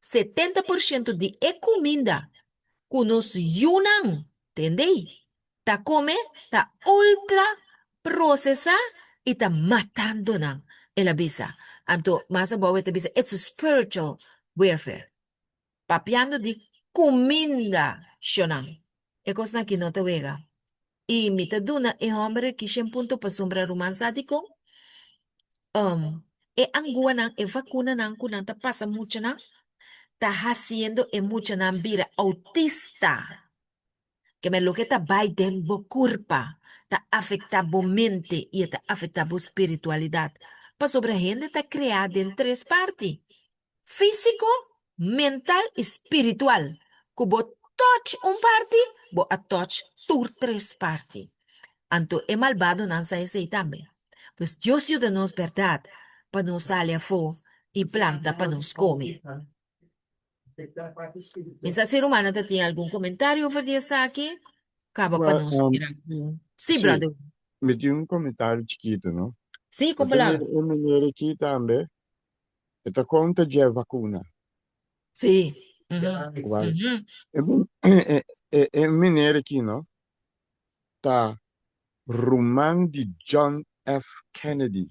70% di e kuminda ku nos yunan, tende, ta kome ta ultra prosesá i ta matando nan, el a bisa. Anto mas abou e ta bisa it's a spiritual warfare. Papiando di kuminda, shonnan. E kosnan aki no ta wega. I mi ta duna e hòmber aki shen punto pasobra ruman sa dikon? Um, e anguanan, e vakunanan ku nan ta pasa muchanan, ta hasiendo e muchanan bira autista. Keme loke ta bai den bo kurpa ta afektá bo mente i e ta afektá bo spiritualidat. Pasobra hende ta kreá den tres parti, Físiko, mental i spiritual. Ku bo touch un parti, bo a touch tur tres parti. Anto e malbadonan sa esei tambe. Pues Dios yuda nos bèrdat pa nos sali afó i planta pa nos kome. Mi sa si rumannan ta tin algun komentario over di esaki. Kaba pa Well, nos mira ku. Sí, sí, brother. mi tin un komentario chikitu, no? Sí, Bo kon ta mira palabra. e manera aki tambe, E ta konta dje vakuna. Sí. Mhm. Wal, Mhm. e, men- e, e, e meneer aki, no, ta ruman di John F. Kennedy.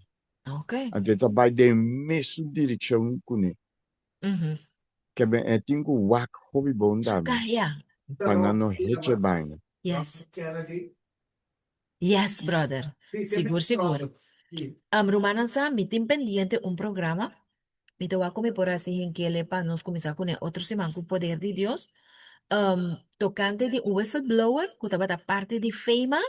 Ok. Anto e ta bai den mesun direkshon kuné. Mhm. Ke ben e tin ku wak hopi bon Su tambe, ka, ja. pa nan no heche baina. Yes. Yes, brother. Sigur, sigur. Rumannan sa, mi tin pendiente un programa. Mi ta wak ku mi por hasi hinkele pa nos kuminsá kuné otro siman ku poder di Dios. Tokante di un whistleblower ku tabata parti di FEMA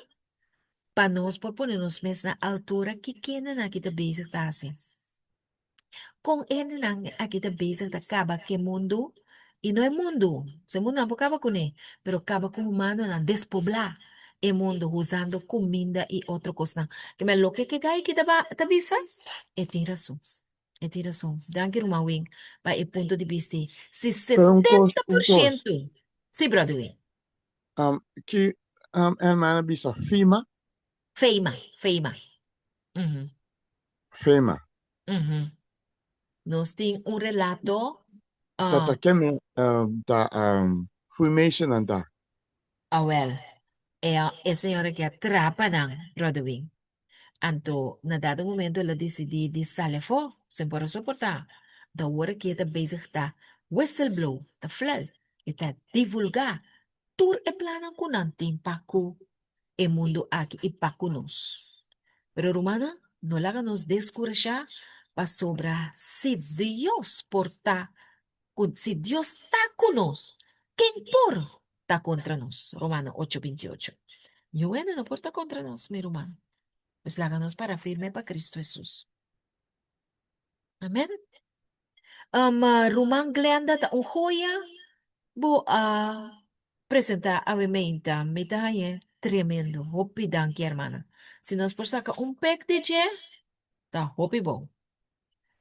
pa nos por pone nos mes na altura ki kendenan aki ta bezig ta hasi. Kon e hendenan aki ta bezig ta kaba ku e mundu, i no e mundu, so e mundu nan por kaba kuné, pero kaba ku humanonan, despoblá e mundu usando kuminda i otro kosnan. Kimen loke ke gai ki ta ta bisa, e tin rason, e tin rason. Danki ruman Wing pa e punto di bista ei. Si Pero un kos, 70 un por kos. shento, si brother Wing. Um, ki um, hermana bisa FIMA? FEMA, FEMA. Mhm. FEMA. Mhm. Nos tin un relato. Ta ta keme ta Freemason ta. Awel, e e señora ke a trapa nan, Brother Wing. Anto, na dado momento el a disidí di sali afó, sin por a soportá. Anto awor aki e ta bezig ta whistleblow, ta flel, e ta divulgá tur e plannan ku nan tin pa ku e mundu aki i pa ku nos. Pero rumannan, no laga nos deskurashá pasobra si Dios por ta ku si Dios ta ku nos, ken por ta kontra nos? Romano ocho bintiocho. Niun hende no por ta kontra nos, mi ruman. Pues laga nos para firme pa Kristu Hesus. Amen. Um, ruman Glenda ta un joya bo a presenta awe meinta. Mi ta hañ'e tremendo. Hopi danki, hermana. Si nos por saca un pek di dje, ta hopi bon.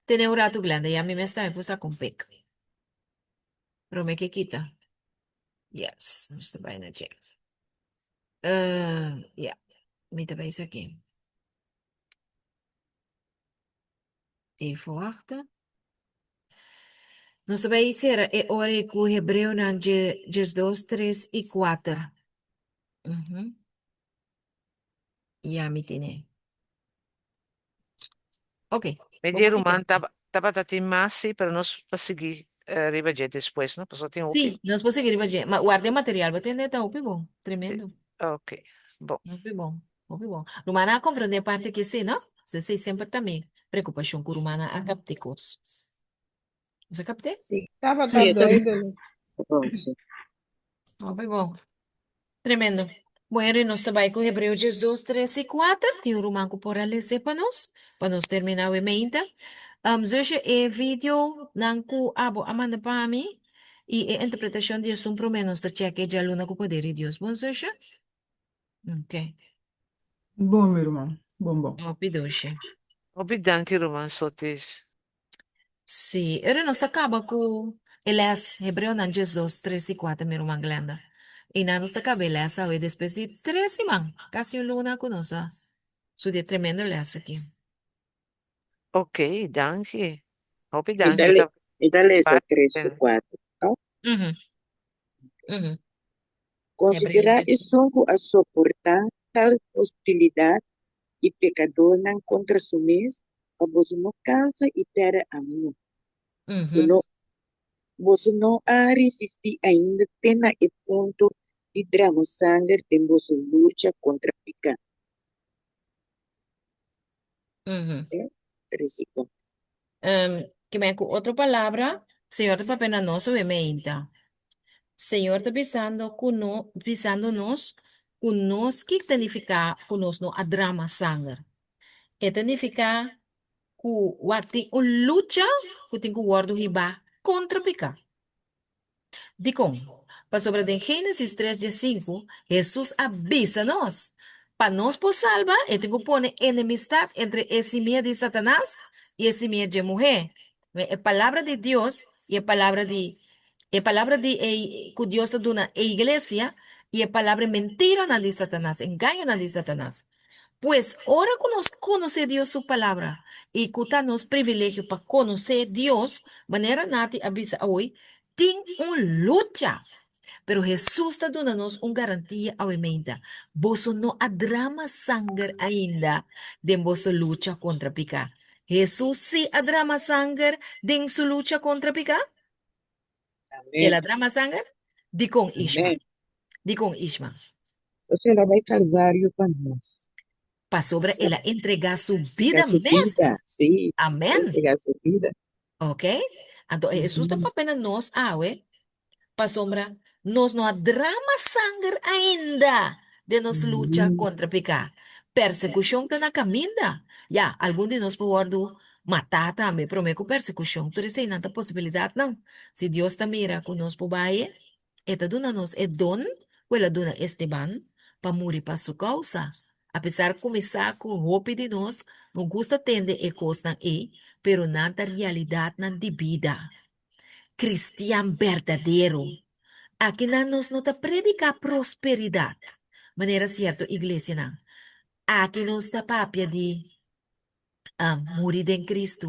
Tene un ratu, Glenda, ya mi mes tambe por saca un pek. Promé ke kita. Yes, nos ta bai na dje. Uh, ja, mi ta bai esaki. Even wachten. Nos ta bai sera e ora ei ku Hebreonan dje 12, 3 i 4. Mhm. Ja, mi tine. Ok, Mi bo di por ruman kita. tabata tin mas sí, pero nos ta sigui riba dje despues, no? Pasobra tin Sí, hopi. nos por sigui riba dje. Ma warda e material, bo tende ta hopi bon. Sí. Tremendo. Ok, bon. Hopi bon, hopi bon. Rumannan a comprende e parti aki sí, no? Esei semper ta mi preocupacion cu rumannan a capte cos. Bo a capte? Sí, Tabata sí, e ta duidelijk. bon, sí. Hopi bon. Tremendo. Bueno, i nos ta bai ku Hebreo 12, 3 i 4. Tin un ruman ku por a lese pa nos, pa nos terminá awe meinta. Um, zusje, e video nan ku abo a manda pa mi i e interpretashon di esun promé nos ta chèk e djaluna ku poder di Dios. Bon, zusje? Ok. Bon, mi ruman. Bon, bon. Hopi dushi. Hopi danki ruman Sotis. Sí, ora nos a kaba ku e les Hebreonan 12, 3 i 4, mi ruman Glenda. I nan nos ta kaba e les awe despues di tres siman, kasi un luna ku nos a studia tremendo les aki. Ok, danki. Hopi Mi ta danki. le Ta mi ta lesa bale tres ku pena. kuater, no? Mhm, mhm. Hebreo Konsiderá 10. esun ku a soportá tal hostilidat i pekadornan kontra su mes, pa boso no kansa i pèrdè ánimo. Ku no, boso no a risistí ainda te na e punto di drama sanger den boso lucha kontra piká. Versíkulo. Ke men ku otro palabra, Señor ta papia na nos awe meinta. Señor ta bisando ku no, bisando nos ku nos kiko ta nifiká ku nos no a drama sanger. E ta nifiká ku wak tin un lucha ku tin ku wòrdu hibá kontra piká. Dikon? Pasobra den Génesis tres diesinku, Hesus a bisa nos, pa nos por salba, e tin ku pone enemistat entre e simia di Satanas i e simia dje muhé. E palabra di Dios i e palabra di e palabra di e ku Dios ta duna e iglesia i e palabra e mentiranan di Satanas, engañonan di Satanas. Pues, ora ku nos konosé Dios su Palabra i ku ta nos privilegio pa konosé Dios, manera Nati a bisa awe, tin un lucha. Pero Hesus ta duna nos un garantia awe meinta, Boso no a drama sanger ainda den boso lucha kontra piká. Hesus sí a drama sanger den su lucha kontra piká? El Amén. a drama sanger? Dikon, Ishma? Amén. Dikon, Ishma? Pasobra el a bai Calvario pa nos. Pasobra el a entregá su Entrega bida su mes. bida, sí. Amén. Entrega su bida. Ok? Anto Hesus ta papia na nos awe pasobra nos no a drama sanger ainda den nos lucha kontra piká. Persekushon ta na kaminda. Ya, algun di nos por wòrdu matá tambe promé ku persekushon. Tur eseinan ta posibilidatnan. Si Dios ta mira ku nos por bai, e ta duna nos e don ku el a duna Esteban pa muri pa su kousa. Apesar ku mi sa ku hopi di nos no gusta tende e kosnan ei, pero nan ta realidatnan di bida kristian berdadero. Akinan nos no ta prediká prosperidat, manera sierto iglesianan. Aki nos ta papia di muri den Kristu.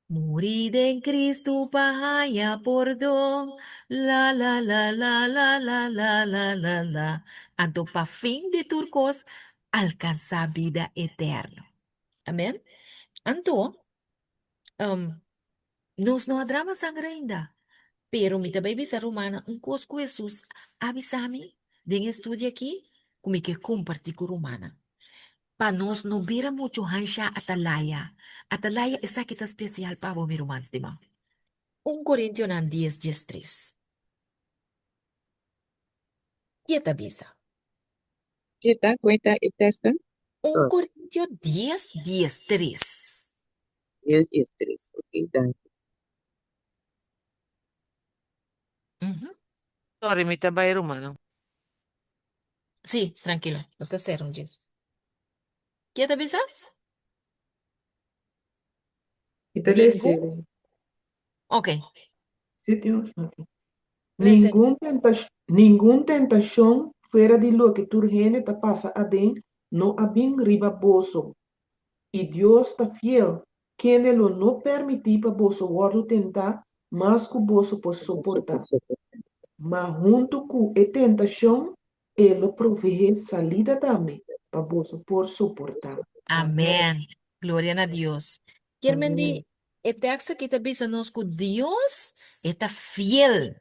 Muri den Kristu pa haña pordon, la la la la la la la la la la. Anto pa fin di tur kos alkansá bida eterno. Amen. Anto, nos no a drama sanger ainda, pero mi ta bai bisa rumannan un kos ku Hesus a bisa mi den e studio aki ku mi ke kompartí ku rumannan. Pa nos no bira muchu hanshá atalaya. Atalaya esaki ta spesial pa bo, mi ruman stimá. Un Korintionan dies 13. Ke ta bisa? Ke ta kuenta e teksto? Un Korintio dies 13. Dies 13, ok, danki. Sorry, mi ta bai rumannan. Sí, trankilo. Nos ta sera un djis. Ke ta bisa? Mi ta Ningun? lese. Ok. Sí, Dios, ok. Lesa. Ningun tentash ningun tentashon fuera di loke tur hende ta pasa aden no a bin riba boso. I Dios ta fiel, kende lo no permití pa boso wòrdu tentá mas ku boso por soportá. Ma huntu ku e tentashon e lo proveé salida tambe pa boso por soportá. Amèn. Gloria na Dios. Kier men di Amèn. e tekst aki ta bisa nos ku Dios e ta fiel.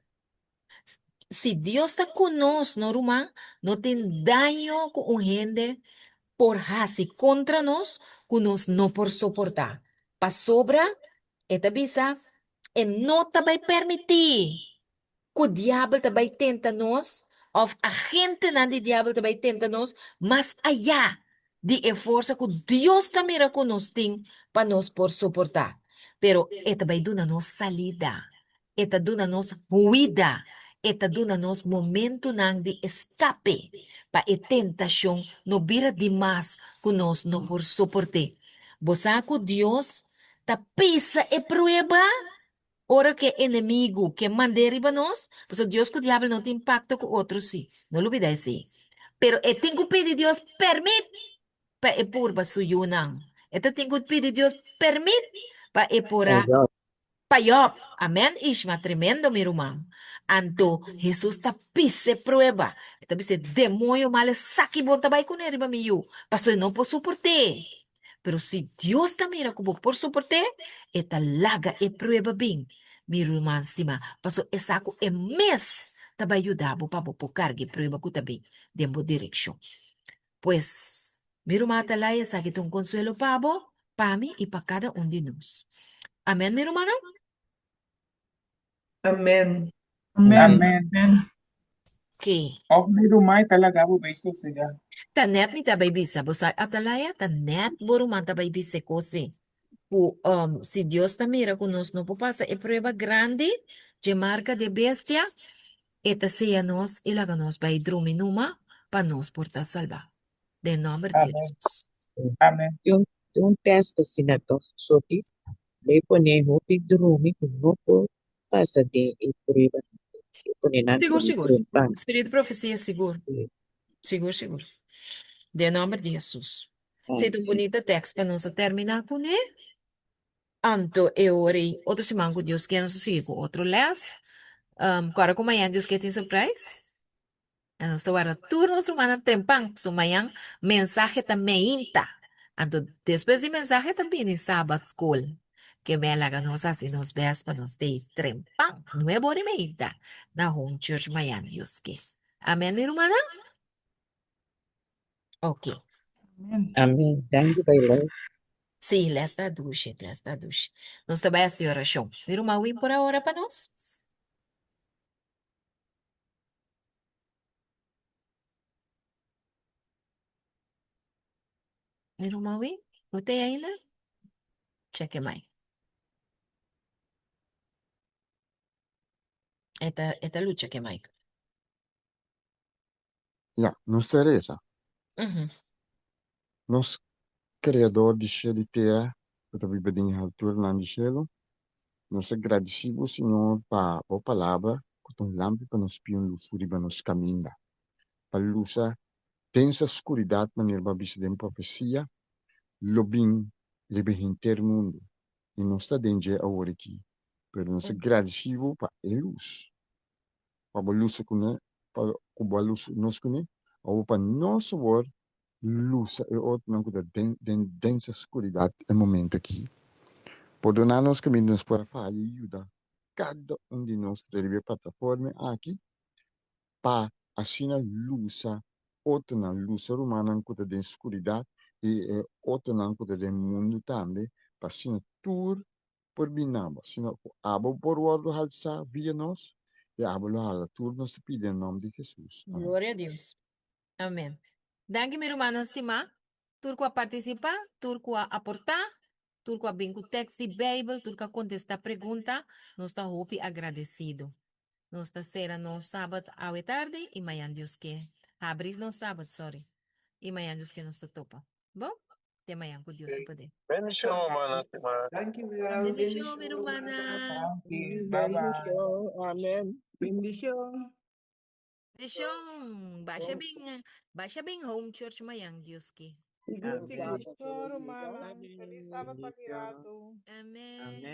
Si Dios ta ku nos, no ruman, no tin daño ku un hende por hasi kontra nos ku nos no por soportá. Pasobra e ta bisa e no ta bai permití ku diabel ta bai tenta nos òf agentenan di diabel ta bai tenta nos mas ayá di e forsa ku Dios ta mira ku nos tin pa nos por soportá. Pero e ta bai duna nos salida, e ta duna nos huida, e ta duna nos momentunan di eskape pa e tentashon no bira dimas ku nos no por soport'é. Bo sa ku Dios ta pisa e prueba Ora ku e enemigu ke mand'é riba nos, pasobra Dios ku diabel no tin pakto ku otro sí, no lubidá esei. Pero e tin ku pidi Dios pèrmit pa e purba su yunan. E ta tin ku pidi Dios pèrmit pa e por a pa Yòb. Amèn, Ishma, tremendo mi ruman. Anto Hesus ta pisa e prueba. E ta bisa e demoño mal esaki bon ta bai kuné riba mi yu, pasobra e no por soport'é. Pero si Dios ta mira ku bo por soport'é, e ta laga e prueba bin, mi ruman stimá, pasobra e sa ku e mes ta bai yuda bo pa bo por karga e prueba ku ta bin den bo direkshon. Pues, mi ruman Atalaya, esaki ta un konsuelo pa bo, pa mi i pa kada un di nos. Amèn, mi rumannan? Amèn. Amèn. Amèn. Amèn. Ok. Òf mi ruman ta laga bo bai sosegá. Ta nèt mi ta bai bisa bo sa Atalaya, ta nèt bo ruman ta bai bisa e kos ei. Ku si Dios ta mira ku nos no por pasa e prueba grandi dje marka di e bestia, e ta seya nos i laga nos bai drumi numa pa nos por ta salbá. Den nòmber di Amèn. Hesus. Amèn. Tin un tin un tèst asina tòg, Sotis? Lo pone hopi drumi ku no por pasa den e pruebanan. E pone nan Sigur, drumi sigur. trempan. Spiritu profesia sigur. Sigur, sigur. Den nòmber di Hesus. Esei ta un bunita tèks pa nos a terminá kuné. Anto e ora ei, otro siman ku Dios ke nos a sigui ku otro lès. Kòrda ku mañana Dios ke tin surprise. Nos ta warda tur nos rumannan trempan, pasobra mañan mensahe ta meinta. Anto despues di mensahe ta bini Sabat Skol. Ke mei a laga nos hasi nos best pa nos stay trempan, nuebe ora i meinta, na Home Church mañan, Dios ke. Amen, mi rumannan? Ok. Amen. Amen. Danki pa e les. Sí, les ta dushi, les ta dushi. Nos ta bai hasi orashon. Mi ruman Win por a ora pa nos? Mi ruman Win, bo ta ei ainda? Cheke mai. E ta, e ta lucha ke mai. Ya, nos ta resa. Mhm. Nos Kreador di shelu i tera, ku ta biba den e halturanan di shelu, nos ta gradisí bo, Señor, pa bo Palabra ku ta un lampi pa nos pia, un lus riba nos kaminda, pa lusa densa skuridat manera bo a bisa den profesia lo bin riba henter mundu, i nos ta den dje awor aki, pero nos ta gradisí bo pa e lus. pa bo lusa kuné, pa ku bo a lusa nos kuné, awor pa nos awor lusa e otronan ku ta den den densa skuridat e momento aki. Pordoná nos kaminda nos por a faya i yuda kada un di nos ku ta riba e plataforma aki pa asina lusa otronan, lusa rumannan ku ta den skuridat i e otronan ku ta den mundu tambe, pa asina tur por bin na bo, sino ku abo por wòrdu halsá via nos, i abo lo hala tur nos ta pidi den nòmber di Hesus. Amèn. Gloria a Dios. Amèn. Danki mi rumannan stimá, tur ku a partisipá, tur ku a aportá, tur ku a bin ku tèks di Beibel, tur ku a kontestá pregunta, nos ta hopi agradesido. Nos ta sera nos sabat awe tardi i mañan Dios ke habri nos sabat, sorry, i mañan Dios ke nos ta topa. Bon? Te mañan ku Dios su poder. Bendishon, rumannan stimá. Dankjewel. Bendishon, mi rumannan. Danki. Bye bye. Bendishon. Amen. Bendishon. Bendishon. Basha bin, basha bin home church mañan, Dios ke. Sigur, sigur. Bendishon, rumannan. Felis sabat pa Bendishon. mira tu. Amen. Amen.